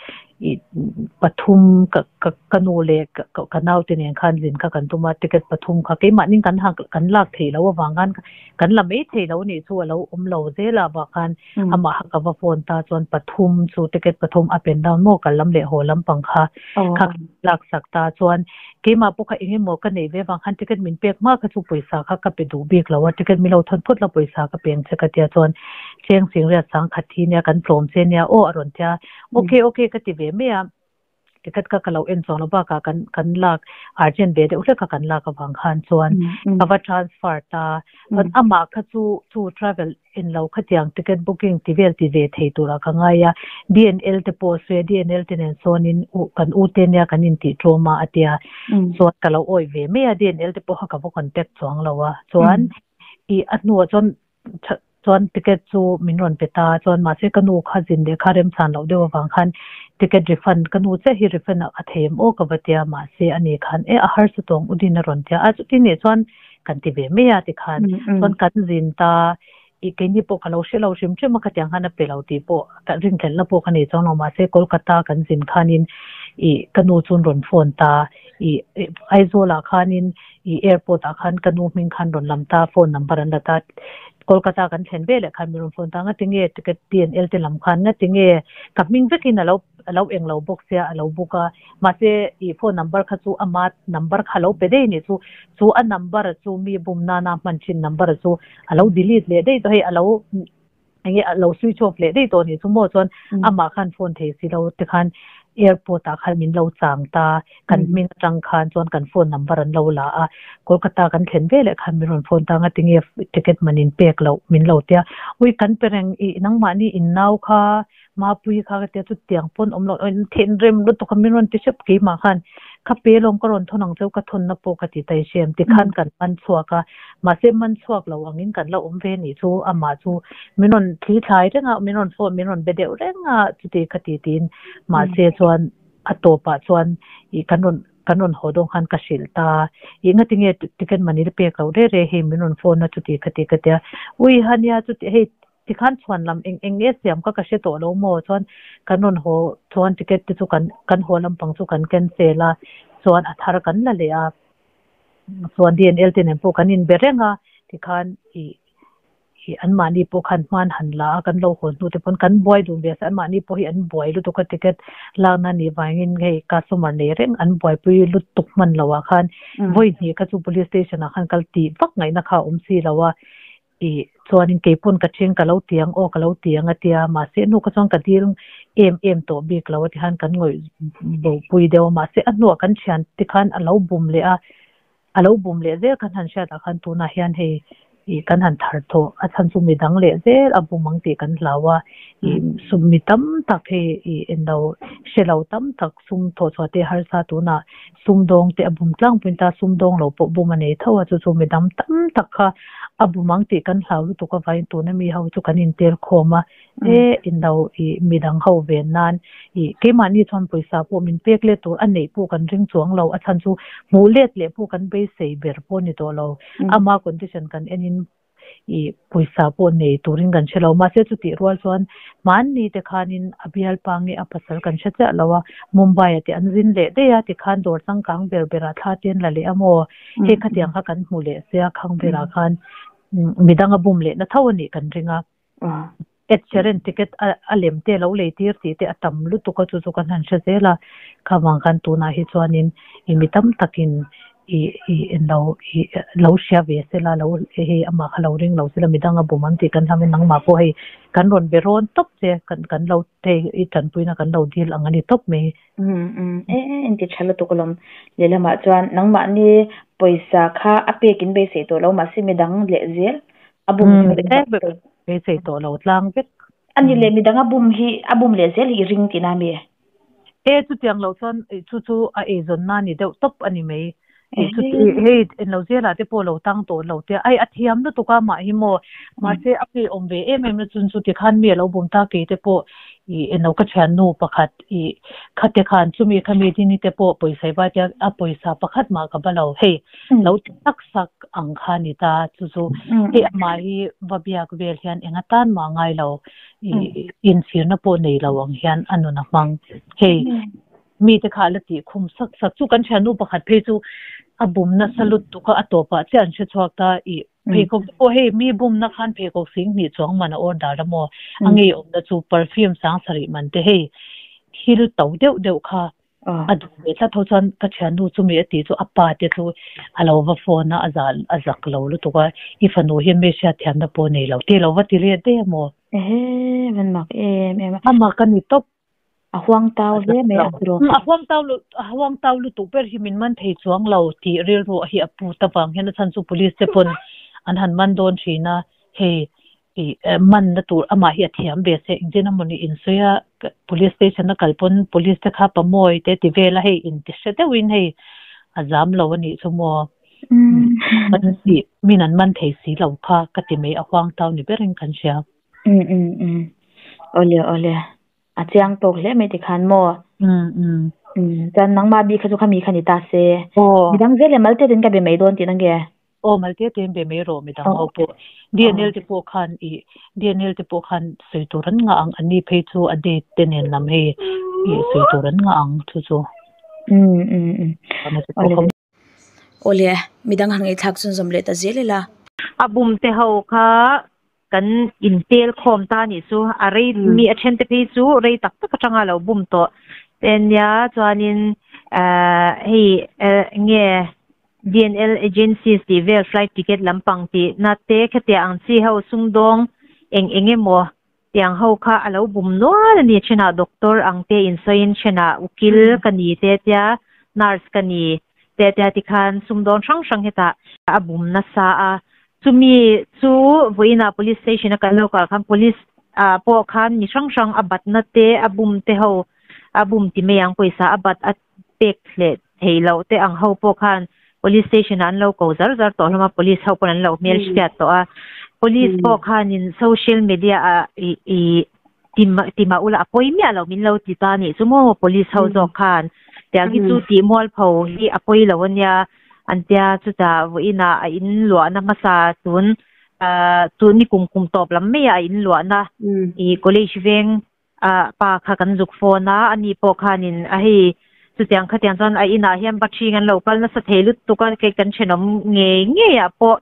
ih pathum ka ka ka nu leh ka ka naute nen khan zin kha kan tum a ticket pathum kha keimahni kan hak kan lak theih loh avang khan kan la mai thei lo anih chu a lo awm lo zel a avang khan amah kha ka va phone ta chuan pathum chu ticket pathum up and down maw kal lam leh haw lampang kha kha lak sak ta chuan keimah pawh kha eng emaw ka neih ve avang khan ticket min pek hma kha chu pawisa kha ka pe duh bik lo a ticket min lo thawn phawt la pawisa ka peng che ka tia chuan cheng singriat sangkhat hi nia kan tlawm che nia aw a rawn tia Okay okay ka ti ve mai a, ticket kha ka lo en chuang lo bakah kan kan lak urgent ve deuh hlek kha kan lak avang khan chuan ka va transfer ta chuan amah kha chu chu travel en lo khatiang ticket booking ti vel ti ve thei turah ka ngai a, DNL te pawh sawi a DNL te nen sawnin u kan u te nia kan intih tlawm a a tia chuan ka lo awih ve mai a DNL te pawh kha ka va contact chuang lo a chuan ih a hnuah chuan Chuan ticket chu min rawn pe ta chuan mahse ka nu kha zin leh kha remchan loh deuh avang khan ticket refund ka nu chiah hi refund a thei em aw ka va tia mahse ani khan e a harsa tawng u din a rawn tia a chuti nih chuan kan ti ve mai a tikhan chuan kan zin ta I keini pawh ka lo hre lo hrim hrim a khatiang khan a pe lo tih pawh ka rinhlelhna pawh ka nei chuang lo mahse Kolkata kan zin khanin ih ka nu chuan rawn phone ta ih Aizawl ah khanin ih airport ah khan ka nu hming khan rawn lam ta phone number an la ta Kolkata kan thlen veleh khan min rawn phone ta ngatinge ticket T&L te lam khan ngatinge ka hming vekin a lo a lo eng lo bawk sia a lo book a mahse ih phone number kha chu ama number kha lo pe daih a nih chu chu a number chu mi bum nana hman thin number chu a lo delete leh daih tawh hei a lo enge a lo switch off leh daih tawh a nih chu maw chuan amah khan phone thei si lo te khan airport ah khan min lo chang ta kan hming atang khan chuan kan phone number an lo la a Kolkata kan thlen veleh khan min rawn phone ta anga tinge ticket man in pek loh min lo tia ui kan pe reng ih nangmahni in nau kha Mapui kha ka tia chutiang pawn awm loh in thinrim lutuk a min rawn ti hrep keimah khan ka pe lawm ka rawn thawn ang cheu ka thawnna pawh ka ti ta i hrem tikhan kan man chhuak a mahse man chhuak lo angin kan la awm ve nih chu amah chu min rawn thli thlai reng a min rawn phone min rawn be deuh reng a chuti ka ti tiin mahse chuan a tawpah chuan ih kan rawn kan rawn haw dawn khan ka hrilh ta ih ngatinge ticket man i la pek loh re re hei min rawn phone a chuti ka ti ka tia ui ha nia chuti hei Tikhan chhuan lam eng eng nge siam kha ka hre tawh lo maw? Chuan kan rawn haw chuan ticket te chu kan kan haw lampang chu kan cancel a, chuan a thar kan la leh a. Chuan DNL te nen pawh kan inbe reng a, tikhan ih ih anmahni pawh khan hman han la a, kan lo haw hnu te pawn kan buai dun ve a, anmahni pawh hi an buai lutuk a ticket lakna nih vangin hei customer nei reng an buaipui lutuk hman loh ah khan vawi hnih kha chu police station ah khan kal tih vak ngaihna kha a awm si lo a. Ih, chuanin kei pawn ka then ka lo ti ang aw ka lo ti ang a tia, mahse nu kha chuan ka dil em em tawh bik lo a ti khan kan ngawih bopui deuh a, mahse a hnuah kan thian te khan a lo bum leh a, a lo bum leh zel kan han hriat ah khan tunah hian hei ih kan han thar thawh a chhan chu midang leh zel a bum ang tih kan hlau a, ih sum mi tam tak hei ih englo hre lo tam tak sum thawh chhuah te harsa tunah sumdawng te a bum tlangpuiin ta sumdawng lo pawh bum a nei tho a, chu chu midang tam tak kha a bum ang tih kan hlau lutuk avangin tuna mi ho chu kan intel khawm a, e inlo ih midang ho ven nan ih keimahni chuan pawisa pawh min pek let tur a neih pawh kan ring chuang lo, a chhan chu hmuh let leh pawh kan beisei ber pawh a ni tawh lo, ama condition kan enin ih pawisa pawh nei turin kan hre lo. Mahse chutih rual chuan hmanni te khanin a bialpa nge a pasal kan hre chiah lo a, Mumbai ah te an zin leh daih a, tikhan dawr changkang ber berah thla te an la leh a maw? Hei khatiang kha kan hmu leh sia khang velah khan midang a bum lehna tho a nih kan ring a. Ed Sheeran ticket a lem te lo lei tir tih te a tam lutuk a, chu chu kan han hre zel a. Khavang khan tunah hi chuanin i mi tam takin i i lo i lo hria ve sela lo hei amah kha lo ring lo sela midang a bum ang tih kan hlam in nangmah pawh hei kan rawn be rawn tawp che kan kan lo hei i tanpuina kan lo dil ang a ni tawp mai.
Um um e e inti tha lutuk alawm lehlamah chuan nangmahni pawisa kha a pek in beisei tawh lo mahse midang leh zel a bum
beisei tawh lo tlang vek.
Ani leh midang a bum hi a bum leh zel hi i ring tihna a mi?
E chutiang loh chuan chu chu a eizawnna a ni deuh tawp a ni mai. Hei englo zelah te pawh lo tang tawh lo te ai a thiam lutuk a mah hi maw mahse a ngei awm ve em em na chun chu tikhan mi a lo bum ta kei te pawh ih englo ka thiannu pakhat ih khate khan chumi khami dini te pawh pawisa i vai tia a pawisa pakhat mah ka ba lo hei lo ti tak sak ang kha a ni ta chu chu hei amah hi va biak vel hian enga tan mah ngai lo ih inchhirna pawh nei lo ang hian a nun a hmang hei mite kha a la tih khum sak sak chu kan thiannu pakhat phei chu a bum nasa lutuk a a tawpah chiah an hre chhuak ta ih pheikhawk te pawh hei mi bumna khan pheikhawk sing hnih chuang man a order a maw a ngei awmna chu perfume sang sarih man te hei thil to deuh deuh kha a duh ve tlat ho chuan ka thiannu chu mi a tih chu a pa te chu a lo va phone a a zal a zak lo lutuk a i fanu hian mi hriat thiamna pawh nei lo te lo va ti let daih a maw.
Ehe van mak em em a.
A mak a ni tawp.
A huang tau hle mai a tiraw.
A huang tau a huang tau lutuk ber hi min man thei chuang lo tih rilru hi a pu ta vang hian a chhan chu police te pawn an han man dawn thin a hei Ih manna tur amah hi a thiam ve se engtin amawni insawi a police station a kal pawn police te kha pamawi te ti vel a hei inti hre deuhin hei a zam lo a nih chu maw man tih min an man thei si lo kha ka ti mai a huang tau ni berin kan hria.
Um um um awle awle a chiang tawk hle mai tikhan maw
um um
um chuan nangmah bik kha chu khami kha ni ta se midang zel leh mal te ten ka be mai dawn tihna nge.
Aw mal te te in be mai rawh midang ho pawh DNL te pawh khan ih DNL te pawh khan sawi tur an ngah ang an ni phei chu a date te nen lam hei ih sawi tur an ngah ang chu chu.
Umm umm umm Awle midang han ngaihthlak chhunzawm leh ta zel ila.
A bum te ho kha kan intel khawm ta nih chu a rei mi a then te phei chu rei tak tak atanga lo bum tawh te nia chuanin ahh hei nge DNL agencies tih vel flight ticket lampang tih na te khatiang ang chi ho sumdawng eng eng emaw tiang ho kha a lo bum nual a ni thenah doctor ang te insawiin thenah ukil ka ni te tia nurse ka ni te tia tikhan sumdawn hrang hrang hetah a bum nasa a chumi chu vawiinah police station a kan lo kal khan police ah pawh khan mi hrang hrang a batna te a bum te ho a bum ti mai ang pawisa a bat a pek leh theih loh te ang ho pawh khan police station ah an lo ko zar zar tawh hlawm a police ho pawn an lo hmel hriat tawh a police pawh khanin social media ah ih ih ti mah ula a pawi miah lo min lo ti ta anih chu maw police ho zawk khan tiang hi chu tih mualpho hi a pawi lo ania an tia chutah vawiinah a in luahna hmasa tun ah tun ni kum kum tawp lam mai ah a in luahna ih college veng A pa kha kan zuk phone a, ani pawh khanin a hei chutiang khatiang chuan a inah hian battery an lo kal nasa thei lutuk a, kei kan thenawm ngei ngei ah pawh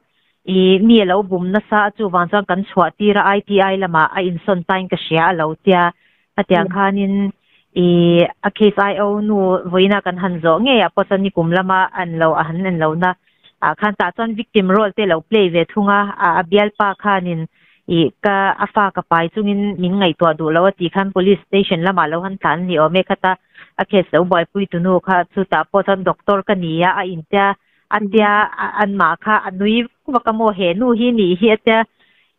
ih mi a lo bum nasa a chuvang chuan kan chhuah tir a ITI lamah a insawn tain ka hria a lo tia khatiang khanin ih a case IO nu vawiinah kan han zawh ngei ah pawh chuan nikum lama an lo a han en lohna ah khan tah chuan victim role te lo play ve thung a, a bialpa khanin ih ka a fa ka pai chungin min ngaihtuah duh lo a tih khan police station lamah lo han tlan a ni awm e khata a case lo buaipui tu nu kha chutah pawh chuan doctor ka ni a a intia a tia anmah kha a nui vak vak a maw he nu hi nih hi a tia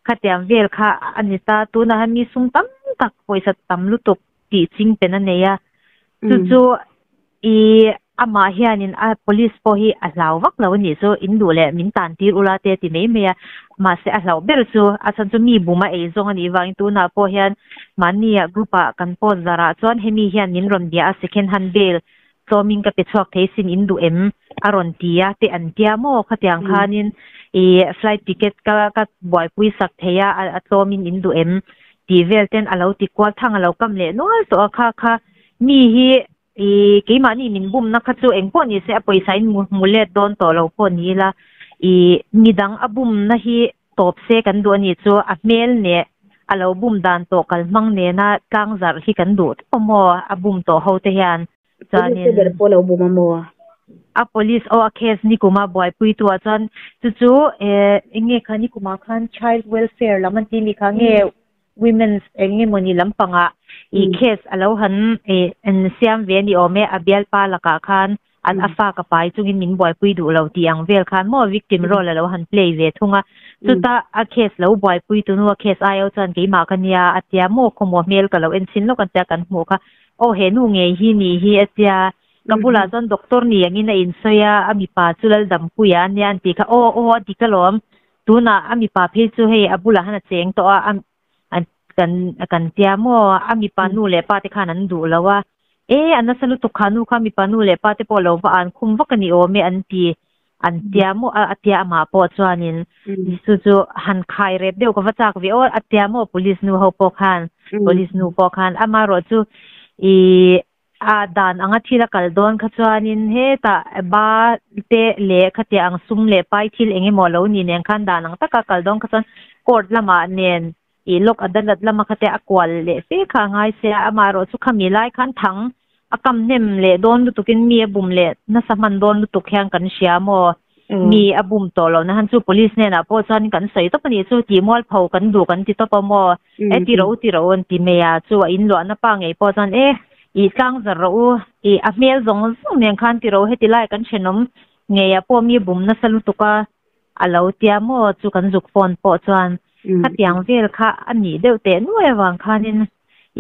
khatiang vel kha a ni ta tunah hian mi sum tam tak pawisa tam lutuk tih ching pen a nei a chu chu I amah hianin a police pawh hi a hlau vak lo a nih chu, in duh leh min tan tir ula te a ti mai mai a, mahse a hlauh ber chu a chhan chu mi bum a ei zawng a nih vangin tunah pawh hian mahni ah group ah kan post zarh ah chuan hemi hian min rawn bia a second hand bail tlawmin ka pe chhuak thei sin in duh em a rawn ti a te an tia maw khatiang khanin i flight ticket ka ka buaipui sak thei a a tlawmin in duh em tih vel ten a lo ti kual thang a lo kam leh nual tawh a kha kha Mi hi i keimahni min bumna kha chu engpawh ni se a pawisa in hmu let dawn tawh lo pawh ni ila i midang a bumna hi tawp se kan duh a nih chu a hmel neh a lo bum dan tawh kal hmang nena tlang zarh hi kan duh tawp a maw a bum tawh ho te hian
chuanin Police ber pawh lo bum a maw?
A police aw a case nikuma buaipui tu ah chuan chu chu eng nge kha nikumah khan child welfare lam an tih mi kha nge Women's eng nge mawni lampangah ih case a lo han ih en siam ve a ni awm e, a bialpa lakah khan an a fa ka pai chungin min buaipui duh lo tih ang vel khan maw victim role a lo han play ve thung a, chuta a case lo buaipui tunu a case aio chuan keimah ka nia a tia maw khawmaw hmel ka lo en chhin lawk an tia kan hmuh kha aw he nu ngei hi nih hi a tia ka bulah chuan doctor ni angin a insawi a, a mipa chu Laldampuia a nia an tih kha aw aw a dik alawm Tunah a mipa phei chu hei a bulah han a cheng tawh a, a kan kan tia maw a mipa nu leh pa te khan an duh lo a, e a nasa lutuk kha nu kha mipa nu leh pa te pawh lo va an khum vak a ni awm e an ti an tia maw a tia amah pawh chuanin chu chu han khai rep deuh ka va chak ve aw a tia maw police nu ho pawh khan police nu pawh khan amaherawh chu ih A dan anga thil a kal dawn kha chuanin hetah ba te leh khatiang ang sum leh pai thil eng emaw lo ni nen khan dan ang taka kal dawn kha chuan court lamah nen ih lawk adalat lama khatia a kual leh fe kha a ngai sia amaherawh chu khami lai khan thang a kam hnem leh dawn lutukin mi a bum leh nasa hman dawn lutuk hian kan hria maw mi a bum tawh lohna han chu police hnenah pawh chuan kan sawi tawp a nih chu tih mualpho kan duh kan ti tawp a maw. E ti rawh u ti rawh u an ti mai a, chu a inluahna pa ngei pawh chuan e ih tlang zar rawh u ih a hmel zawng zawng nen khan ti rawh u heti lai kan thenawm ngeiah pawh mi bum nasa lutuk a a lo tia maw chu kan zuk phone pawh chuan khatiang vel kha a nih deuh teh nuai avang khanin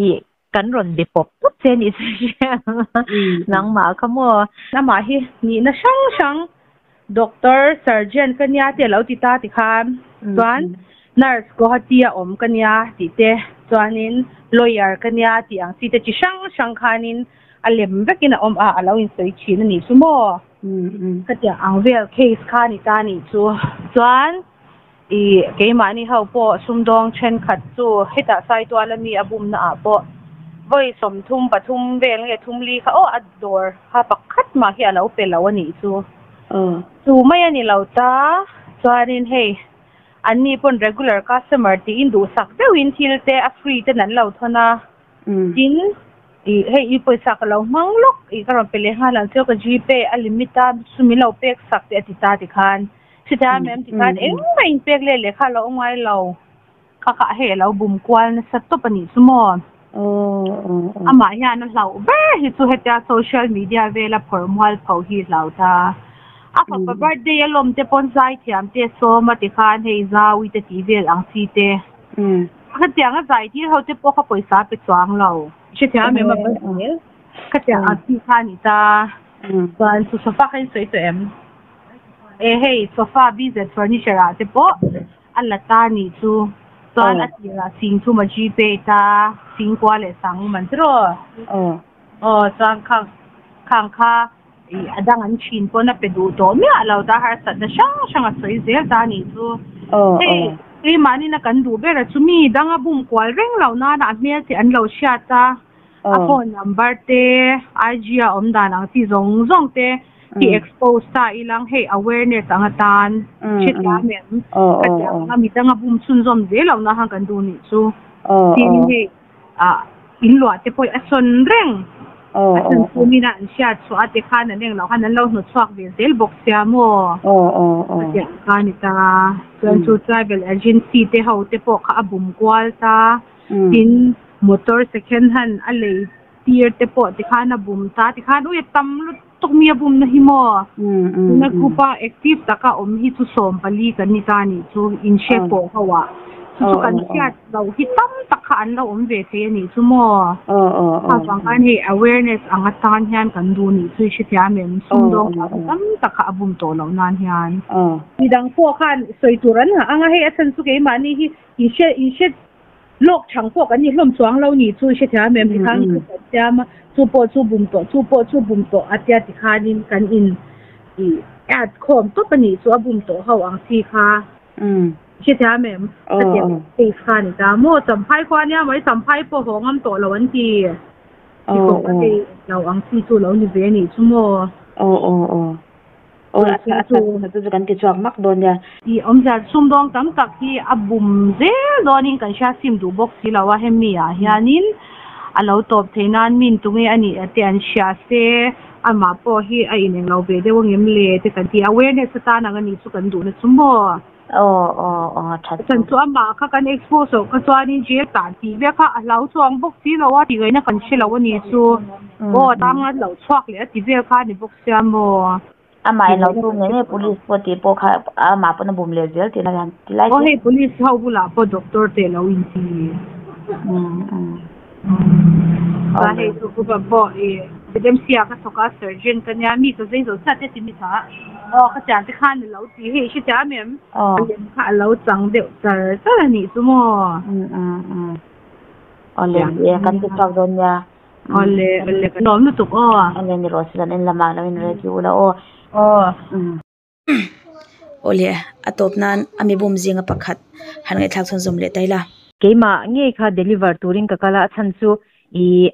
ih kan rawn be pawp pawp che anih chu hria nangmah kha maw.
Amah hi nihna hrang hrang Doctor, surgeon ka nia te a lo ti ta ti khan chuan nurse Guwahati a awm ka nia tih te chuanin lawyer ka nia tih ang chi te chi hrang hrang khanin a lem vekin a awm a a lo insawi thin a nih chu maw. Khatiang ang vel case kha ni ta nih chu. Chuan ih keimahni ho pawh sumdawng thenkhat chu hetah Saitual ami a bumna ah pawh vawi sawmthum pathum vel nge thum li kha aw a dawr kha pakhat mah hi a lo pe lo a nih chu. Chu mai a ni lo ta. Chuanin hei anni pawn regular customer tiin duhsak deuhin thil te a free ten an lo thawn a. Tin, ih hei i pawisa ka lo hmang lawk ih ka rawn pe leh nghal ang che ka Gpay a limit a chu min lo pek sak teh a ti ta tikhan. Chutiang a mem tikhan engmah in pek leh lehkha a lo awm ngai lo. Kha kha hei a lo bum kual nasa tawp a nih chu maw? Amah hian a hlauh ber hi chu hetia social media vela phawrh mual pho hi hlau ta. A fapa birthday a lawm te pawn zaithiam te sawm a tikhan hei zaui te tih vel ang chi te. Khatiang a zai tir ho te pawh kha pawisa a pe chuang lo. Hrethiam em a va zel. Khatiang ang chi kha a ni ta. Chuan chu sofa kha in sawi tawh em? E hei sofa BZ furniture ah te pawh a la ta nih chu. Chuan a tirah sing thum a gpay ta singkua leh sang man tiraw? Aw chuan khang khang kha ih a dang an thin pawn a pe duh tawh miah lo ta harsatna hrang hrang a sawi zel ta nih chu. Hei keimahni na kan duh ber a chu mi dang a bum kual reng lo nana a hmel te an lo hriat a, a phone number te, IG a awm dan ang chi zawng zawng te hi expose ta ilang hei awareness ang atan hrethiam em? Khatiang anga mi dang a bum chhunzawm zel lo na khan kan duh nih chu. Tin hei ah in luah te pawh a sawn reng a chan chu mina an hriat chhuah a tikhan an englo khan an lo hnawt chhuak ve zel bawk sia maw khatiang kha a ni ta chuan chu travel agency te ho te pawh kha a bum kual ta tin motor second hand a lei tir te pawh tikhan a bum ta tikhan ui a tam lutuk mi a bum na hi maw tuna group a active taka awm hi chu 14 kan ni ta nih chu inhre pawh ho ah chu chu kan hriat loh hi tam tak kha an lo awm ve thei a nih chu maw avang khan hei awareness ang atan hian kan duh nih chu i hrethiam em sumdawng tam tak kha a bum tawh loh nan hian midang pawh khan sawi tur an ngah ang a hei a chhan chu keimahni hi inhre inhre Lawk chhang pawh kan ni hlawm chuang lo ni chu i hrethiam em tikhan thu kan siam a, chu pawh chu bum tawh chu pawh chu bum tawh a tia tikhanin kan in i add khawm tawp a nih chu a bum tawh ho ang chi kha i hrethiam em ka ti ang case kha a ni ta maw Champhai khua nia mai Champhai pawh haw ngam tawh lo an ti ti khawp a hei lo ang chi chu lo ni ve a nih chu maw.
Aw a tha a tha chu chu kan ti chhuak mak dawn nia.
I awmzia sumdawng tam tak hi a bum zel dawnin kan hria sim duh bawk si lo a, hemi ah hianin a lo tawp thei nan min tunge a nih te an hria se amah pawh hi a ineng lo ve deuh angem le te kan ti awareness atan ang a nih chu kan duhna chu maw.
Aw aw aw a tha
chu. Chan chu amah kha kan expose loh kha chuanin jail tan tih vel kha a hlau chuang bawk si lo a tih ngaihna kan hre lo a nih chu. Aw a tang a lo chhuak leh a ti vel kha a ni bawk sia maw.
Amah in lo tum ngei ngei police pawh tih pawh kha amah pawn a bum leh zel tihna hian ti lai
Aw hei police ho bulah pawh doctor te lo inti. Chuan hei chu group ah pawh i ZMC ah ka thawk a surgeon ka nia mi ka zei zo chiah te ti mi tha aw ka chian te khan a lo ti hei i hrethiam em a lem kha a lo chang deuh char char a nih chu maw.
Awle e kan ti chhuak dawn nia.
Awle awle ka lawm lutuk aw.
Awle ni rawh se zan en lamah lo in ready ula aw.
Aw.
Awle, a tawp nan a mi bum zinga pakhat han ngaihthlak chhunzawm leh ta ila.
Keimah ngei kha deliver turin ka kal a, a chhan chu ih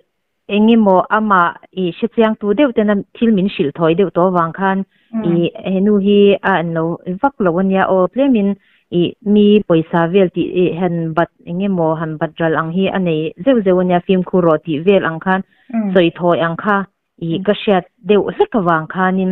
eng emaw amah ih hrechiang tu deuh tena thil min hrilh thawi deuh tawh avang khan ih henu hi a an lo vak lo ania aw tlemin ih mi pawisa vel tih ih han bat eng emaw han bat ral ang hi a nei zeuh zeuh ania fimkhur rawh tih vel ang khan sawi thawi ang kha Ih ka hriat deuh hlek avang khanin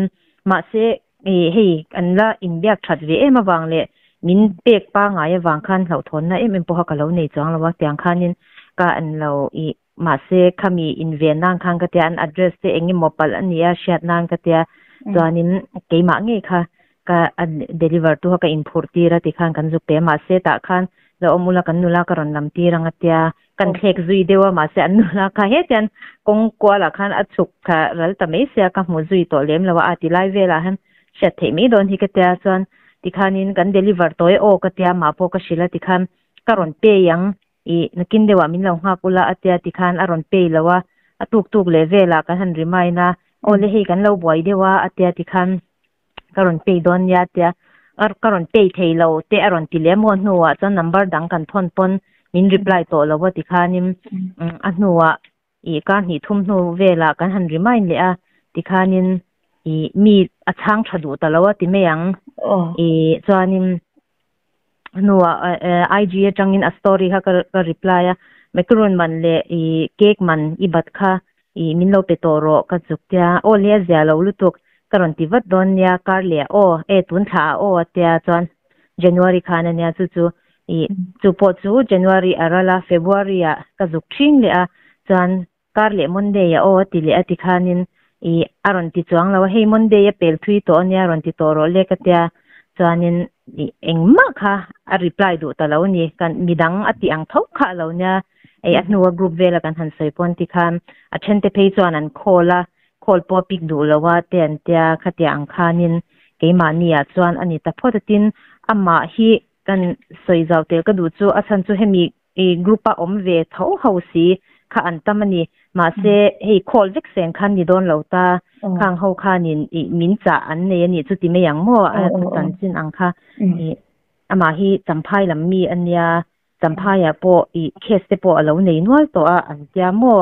mahse ih hei an la inbiak that ve em avang leh min pek pangai avang khan hlauhthawnna em em pawha ka lo nei chuang lo a tiang khanin ka an lo ih mahse khami inven nan khan ka tia an address te eng emaw palh a nia hriat nan ka tia chuanin keimah ngei kha ka a deliver tu kha ka inphurh tir a tikhan kan zuk pe a mahse tah khan la awm ula kan nula ka rawn lam tir ang a tia Kan thlek zui deuh a, mahse an nula kha hetian kawng kualah khan a chhuk thla ral ta mai sia, ka hmu zui tawh lem lo a, a ti lai velah hian hriat theih mai dawn hi ka tia chuan tikhanin kan deliver tawh e aw ka tia mah pawh ka hrilh a tikhan ka rawn pay ang ih nakin deuhah min lo nghak ula a tia tikhan a rawn pay lo a. A tuk tuk leh velah kan han remind a, aw le hei kan lo buai deuh a a tia tikhan ka rawn pay dawn nia tia ka rawn pay thei lo te a rawn ti leh maw hnuah chuan number dang kan thawn pawn min reply tawh lo a tikhanin a hnuah ih kar hnih thum hnu velah kan han remind leh a tikhanin ih mi a chhang tha duh ta lo a ti mai ang ih chuanin hnuah IG atangin a story kha ka reply a macaron man leh ih cake man i bat kha ih min lo pe tawh rawh ka zuk tia aw le a zia lo lutuk ka rawn ti vat dawn nia kar leh aw e tun thla ah aw a tia chuan January khan ania chu chu ih chu pawh chu January a ral a February ah ka zuk ṭhing leh a chuan kar leh Monday ah aw a ti leh a tikhanin ih a rawn ti chuang lo a hei Monday a pel thui tawh ania rawn ti tawh rawh le ka tia chuanin ih engmah kha a reply duh ta lo a ni kan midang a tih ang tho kha a lo nia hei a hnua group vela kan han sawi pawn tikhan a then te phei chuan an call a call pawh a pick duh lo a te an tia khatia ang khanin keimahni ah chuan a ni ta phawt a tin amah hi kan sawi zau tel ka duh chu a chhan chu hemi ih group a awm ve tho ho si kha an tam a ni mahse hei call vek seng khan ni dawn lo ta khang ho khanin ih min chah an nei a nih chu ti mai ang maw a chanchin ang kha ih amah hi champhai lam mi a nia Champhaiah pawh ih case te pawh a lo nei nual tawh a an tia maw?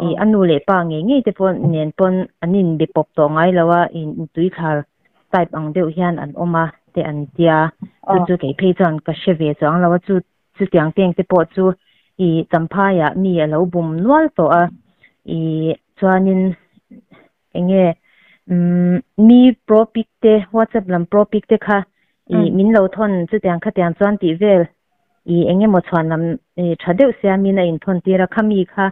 Ih a nu leh pa ngei ngei te pawh nen pawn an inbe pawp tawh ngai lo a, ih tuithlar type ang deuh hian an awm a te an tia. Chu chu kei phei chuan ka hre ve chuang lo a, chu chutiang teng te pawh chu ih Champhaiah mi a lo bum nual tawh a, ih chuanin enge umm mi pro pic te whatsapp lam pro pic te kha ih min lo thawn chutiang khatiang chuan tih vel ih engemaw chhuan lam ih tha deuh siamin a inthawn tir a khami kha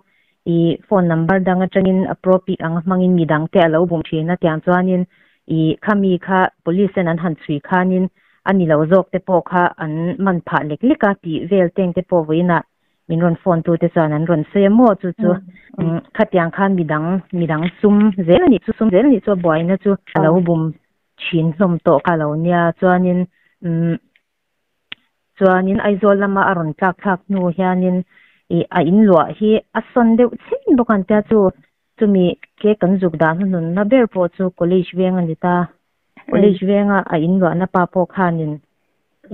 ih phone number dang atangin a pro pic ang hmangin midang te a lo bum thin a tiang chuanin ih khami kha police ten an han chhui khanin a ni lo zawk te pawh kha an man phah lek lek a tih vel teng te pawh vawiinah min rawn phone tu te chuan an rawn sawi a maw chu chu khatiang khan midang midang sum zel a nih chu sum zel a nih chu a buaina chu a lo bum thin hlawm tawh kha lo nia chuanin umm Chuanin Aizawl lama a rawn tlak thlak hnu hianin ih a in luah hi a sawn deuh chhin bawk a ni tia chu chumi ke kan zuk dah hnuhnunna ber pawh chu college veng a ni ta. College venga a in luahna pa pawh khanin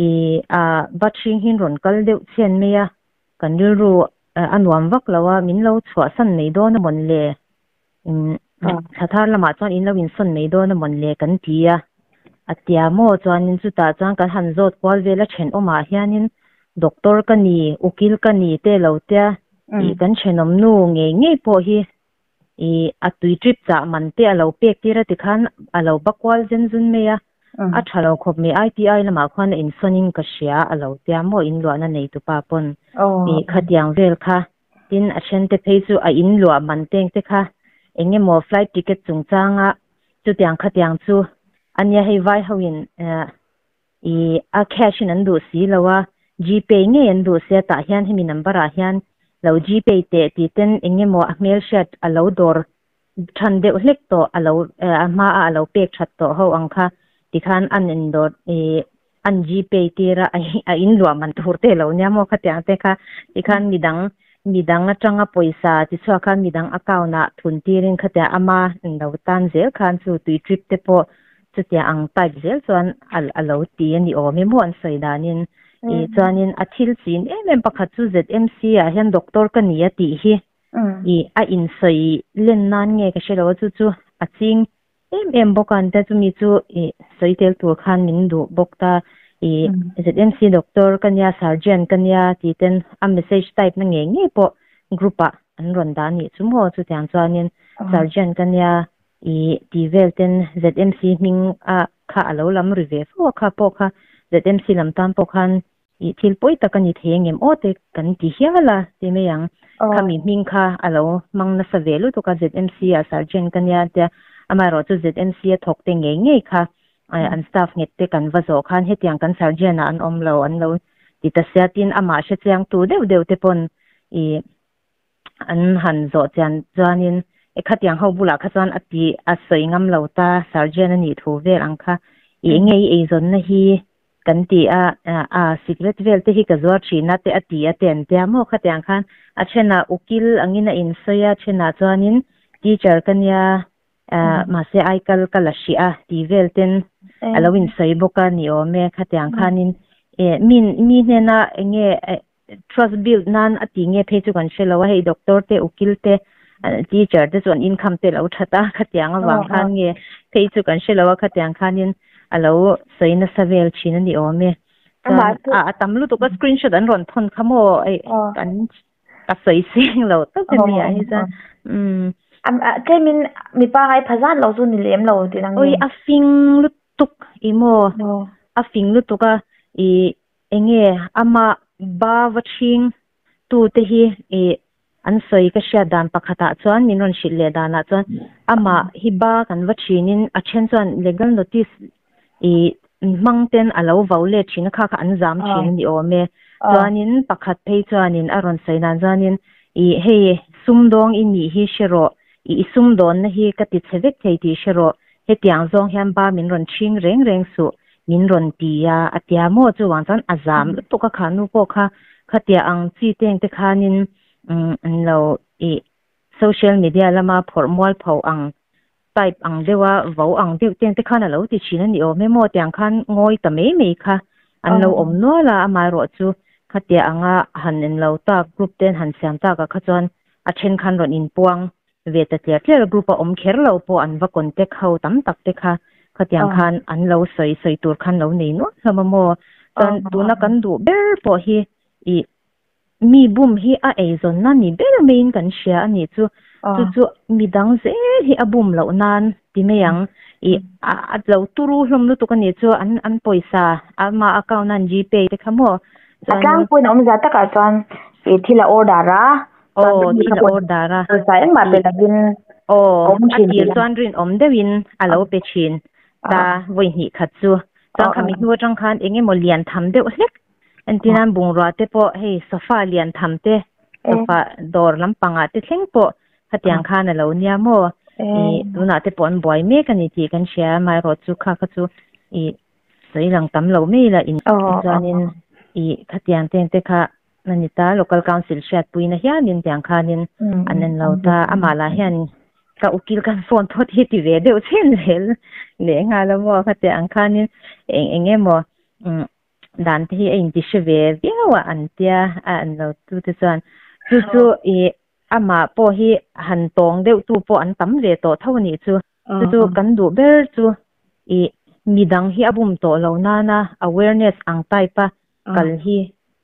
ih a bathring hi rawn kal deuh chhen mai a, kan rilru a nuam vak lo a, min lo chhuahsan mai dawn a mawn le? Thla thar lamah chuan in lo insawn mai dawn a mawn le kan ti a, a tia maw chuanin chutah chuan kan han zawt kual vel a thenawmah hianin doctor ka ni, ukil ka ni te lo tia ih kan thenawm nu ngei ngei pawh hi ih a tui trip chah man te a lo pek tir a tikhan a lo ba kual zen zun mai a, a tha lo khawp mai ITI lamah khuan a insawnin ka hria a lo tia maw inluahna neitupa pawn ih khatiang vel kha Tin, a then te phei chu a in luah man teng te kha eng emaw flight ticket chungchanga chutiang khatiang chu a nia hei vai ho in ih a cash in an duh si lo a, gpay ngei an duh sia tah hian hemi number ah hian lo gpay teh tih ten eng emaw a hmelhriat a lo dawr than deuh hlek tawh a lo a hma a a lo pek that tawh ho ang kha tikhan an in dawr ih an gpay tir a a in luah man tur te lo nia maw khatiang te kha tikhan midang midang atanga pawisa tichhuak khan midang account ah thun tirin khatia ama in lo tan zel khan chu tui trip te pawh chutia ang type zel chuan a a lo ti a ni awm e maw an sawi danin ih chuanin a thil chin em em pakhat chu ZMC ah hian doctor ka ni a tih hi ih a insawi len nan nge ka hre lo a chu chu a ching em em bawk a an tia chumi chu ih sawi tel tur khan min duh bawk ta ih ZMC doctor ka nia surgeon ka nia tih ten a message type na ngei ngei pawh group ah an rawn dah a nih chu maw chutiang chuanin surgeon ka nia ih tih vel ten ZMC hming a kha a lo lam ri ve fo a kha pawh kha ZMC lam tan pawh khan Ih thil pawi tak a ni thei engem aw te kan ti hial a ti mai ang. Khami hming kha a lo hmang nasa ve lutuk a ZMC ah sergeant ka nia tia amaherawh chu ZMC a thawk te ngei ngei kha an staff nghet te kan va zawh khan hetiang kan sergeant ah an awm lo an lo ti ta sia tin amah hre chiang tu deuh deuh te pawn ih an han zawh chian chuanin e khatiang ho bulah kha chuan a ti a sawi ngam lo ta sergeant a nih thu vel ang kha ih enge i eizawnna hi. Kan ti a, a cigarette vel te hi ka zuar thin a te a ti a te an tia maw khatiang khan a thenah ukil angin a insawi a, thenah chuanin teacher ka nia mahse aikal ka la hrih a tih vel ten a lo insawi bawk a ni awm e khatiang khanin mi mi hnena eng nge trust build nan a tih nge phei chu kan hre lo a, hei doctor te ukil te teacher te chuan income te lo that a khatiang avang khan nge phei chu kan hre lo a khatiang khanin a lo sawi nasa vel thin a ni awm e. Chuan a tam lutuk a screenshot an rawn thawn kha maw ei kan ka sawi seng lo tak a nia hi chuan umm.
Tlemin mipa ngai pha zat lo chu ni lem lo tih ang nge.
Oi a fing lutuk i maw a fing lutuk a i Enge ama ba va ṭhing tute hi i an sawi ka hriat dan pakhatah chuan min rawn hrilh leh danah chuan amah hi ba kan va ṭhinin a ṭhen chuan legal notice i hmang ten a lo vo let ṭhin a kha kha an zam ṭhin a ni awm e. Chuanin pakhat phei chuanin a rawn sawi dan chuanin i hei sumdawng i nih hi hre rawh i i sumdawnna hi ka ti chhe vek thei tih hre rawh hetiang zawng hian ba min rawn ṭhing reng reng suh min rawn ti a, a tia maw? Chuvang chuan a zam lutuk a, kha nu pawh kha khatia ang chi teng te khanin an lo ih social media lama phawrh mual pho ang type ang deuha vo ang deuh teng te khan a lo ti thin a ni awm e maw? Tiang khan ngawi ta mai mai kha an lo awm nual a, amaherawh chu khatia anga han en lo tak group ten han siam takah kha chuan a then khan rawn inpuang ve ta tliar tliar a group a awm kher lo pawh an va contact ho tam tak te kha khatiang khan an lo sawi sawi tur khan lo nei nual hlawm a maw chuan tuna kan duh ber pawh hi ih mi bum hi a eizawnna ni ber maiin kan hria a nih chu chu chu midang zel hi a bum loh nan ti mai ang ih a lo turu hlawm lutuk a nih chu an an pawisa ama account a an gpay te kha maw
chuan a tlangpuiin a awmzia takah chuan ih thil a order a
Aw, thil a order a.
Pawisa engmah pe lovin
Aw, a tir chuan rinawm deuhin a lo pe thin ta vawi hnih khat chu. Chuan khami hnu atang khan eng emaw lian tham deuh hlek entir nan bungrua te pawh hei sofa lian tham te, sofa dawr lampangah te thleng pawh khatiang khan a lo nia maw. Ih tunah te pawh an buai mek a ni tih kan hria amaherawh chu kha kha chu ih sawi lang tam lo mai la in chuanin ih khatiang teng te kha A ni ta, Local Council hriatpuina hianin tiang khanin an en lo ta, amah lah hian ka ukil kan phone phawt hi ti ve deuh chen zel leh nghal a maw khatiang ang khanin eng eng emaw dan te hi a inti hre ve viau a an tia a an lo tu te chuan chu chu ih amah pawh hi han tawng deuh tu pawh an tam ve tawh tho a nih chu. Chu chu kan duh ber chu ih midang hi a bum tawh lo nana awareness ang type a kal hi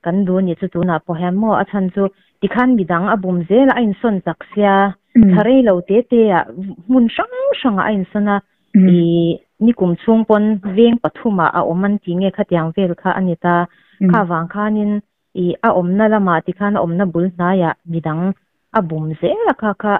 kan duh a nih chu tunah pawh hian maw a chhan chu tikhan midang a bum zel a a insawn chak sia thla rei lo te te ah hmun hrang hrangah a insawn a ih nikum chhung pawn veng pathumah a awm an tih nge khatiang vel kha a ni ta kha vang khanin Ih, a awmna lamah tikhan a awmna bul hnaiah midang a bum zel a kha kha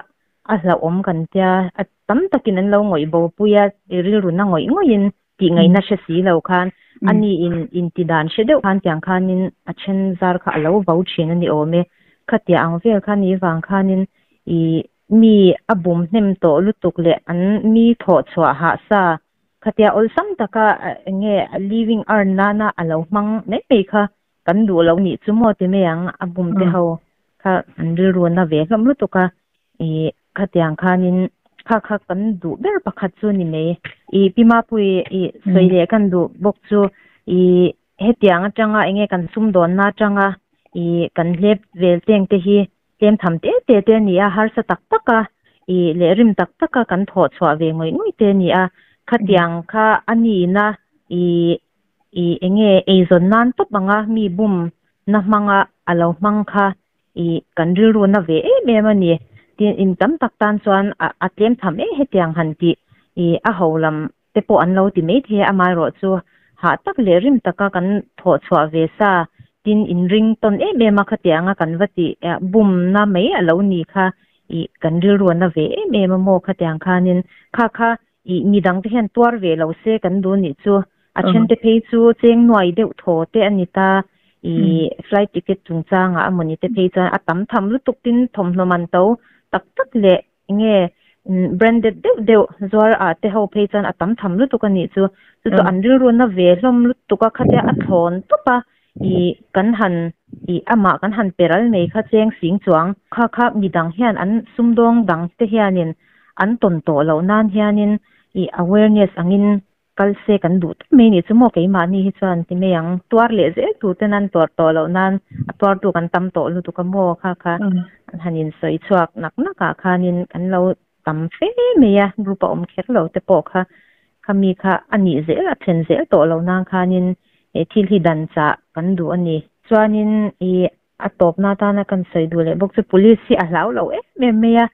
a hlauhawm kan tia, a tam takin an lo ngawih bo pui a, i rilru na ngawih ngawihin tih ngaihna hre si lo khan a ni in inti dan hre deuh khan tiang khanin a then zar kha a lo vo thin a ni awm e. Khatia ang vel kha ni vang khanin ih mi a bum hnem tawh lutuk leh an mi thawh chhuah hah sa khatia awlsam taka eng nge living earn nana a lo hmang mai mai kha Kan duh loh nih chu maw ti mai ang, a bum te ho kha an rilru na ve hlawm lutuk a, ih khatiang khanin kha kha kan duh ber pakhat chu ni mai. Ih Pi Mapui ih sawi leh kan duh bawk chu ih hetiang atanga enge kan sumdawnna atanga ih kan hlep vel teng te hi tlem tham te te te a ni a, harsa tak tak a ih leh rim tak tak a kan thawh chhuah ve ngawih ngawih te a ni a, khatiang kha a nihna ih Ih enge eizawn nan tawp anga mi bum na hmanga a lo hmang kha ih kan rilru na ve em em a ni. Tin in tam tak tan chuan a tlem tham em hetiang han tih ih a ho lam te pawh an lo ti mai thei a, amaherawh chu hah tak leh rim taka kan thawh chhuah ve sa tin inring tawn em em a khatianga kan va tih bum na mai a lo ni kha ih kan rilru na ve em em a maw khatiang khanin kha kha Ih, midang te hian tuar ve lo se kan duh nih chu. A then te phei chu cheng nuai deuh thaw te a ni ta. Ih, flight ticket chungchangah a mawni te phei chuan a tam tham lutuk tin thawmhnaw man to tak tak leh enge Branded deuh deuh zuar ah te ho phei chuan a tam tham lutuk a nih chu. Chu chu an rilru na ve hlawm lutuk a khatia a thlawn tawp a ih kan han ih amah kan han pe ral mai kha cheng sing chuang kha kha midang hian an sumdawng dang te hianin an tawn tawh loh nan hianin ih awareness angin kal se kan duh tawp mai nih chu maw keimahni hi chuan ti mai ang tuar leh zel tur ten an tuar tawh loh nan a tuartu kan tam tawh lutuk a maw kha kha an han insawi chhuak nak nak ah khanin kan lo tam fe mai a group a awm kher lo te pawh kha khami kha a nih zel a thlen zel tawh loh nan khanin he thil hi dan chah kan duh a ni. Chuanin ih a tawpna atana kan sawi duh leh bawk chu police hi a hlau lo em em mai a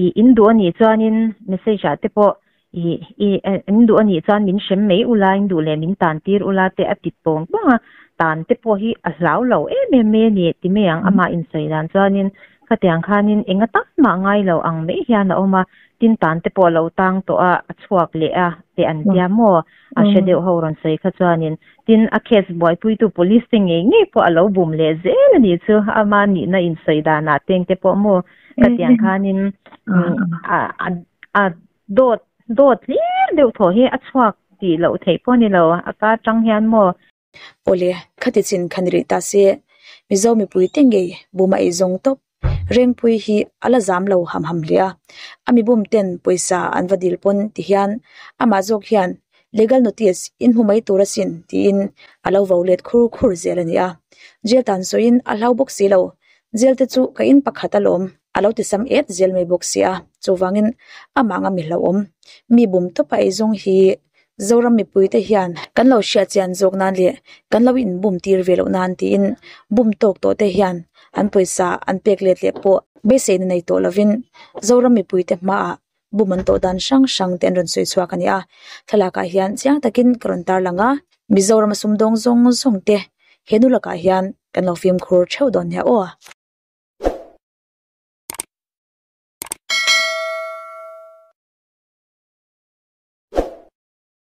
ih in duh a nih chuanin message ah te pawh ih ih in duh a nih chuan min hrem mai ula in duh leh min tan tir ula te a ti tawng tawng a tan te pawh hi a hlau lo em em mai a ni ti mai ang amah insawi dan chuanin khatiang khanin enga tak mah ngai lo ang mai hian a awm a tin tan te pawh a lo tang tawh a a chhuak leh a te an tia maw a hre deuh ho rawn sawi kha chuanin tin a case buaipuitu police te ngei ngei pawh a lo bum leh zel a nih chu ama nihna insawi danah teng te pawh maw khatiang khanin a a dawt dawt hlir deuh thaw hi a chhuak tih loh theih pawh a ni lo a ka atang hian maw.
Awle, khati chin kha ni rih ta se, Mizo mipui te ngei buma ei zawng tawp. Rengpui hi a la zam lo ham ham hle a, a mi bum ten pawisa an va dil pawn ti hian amah zawk hian legal notice in hmu mai tur asin tiin a lo vo let khur khur zel a ni a. Jail tan sawiin a hlau bawk si lo, jail te chu ka in pakhat alawm a lo ti sam et zel mai bawk si a, chuvangin amah anga mi hlauhawm mi bum tawpa ei zawng hi Zoram mipuite hian kan lo hriat chian zawk nan leh kan lo inbum tir ve loh nan tiin bum tawk tawh te hian an pawisa an pek let leh pawh beiseina nei tawh lovin Zoram mipuite hmaah bum an tawh dan hrang hrang te an rawn sawi chhuak a ni a. Thlalakah hian chiang takin ka rawn tarlang a, Mizorama sumdawng zawng zawng te he nu lakah hian kan lo fimkhur theuh dawn nia aw.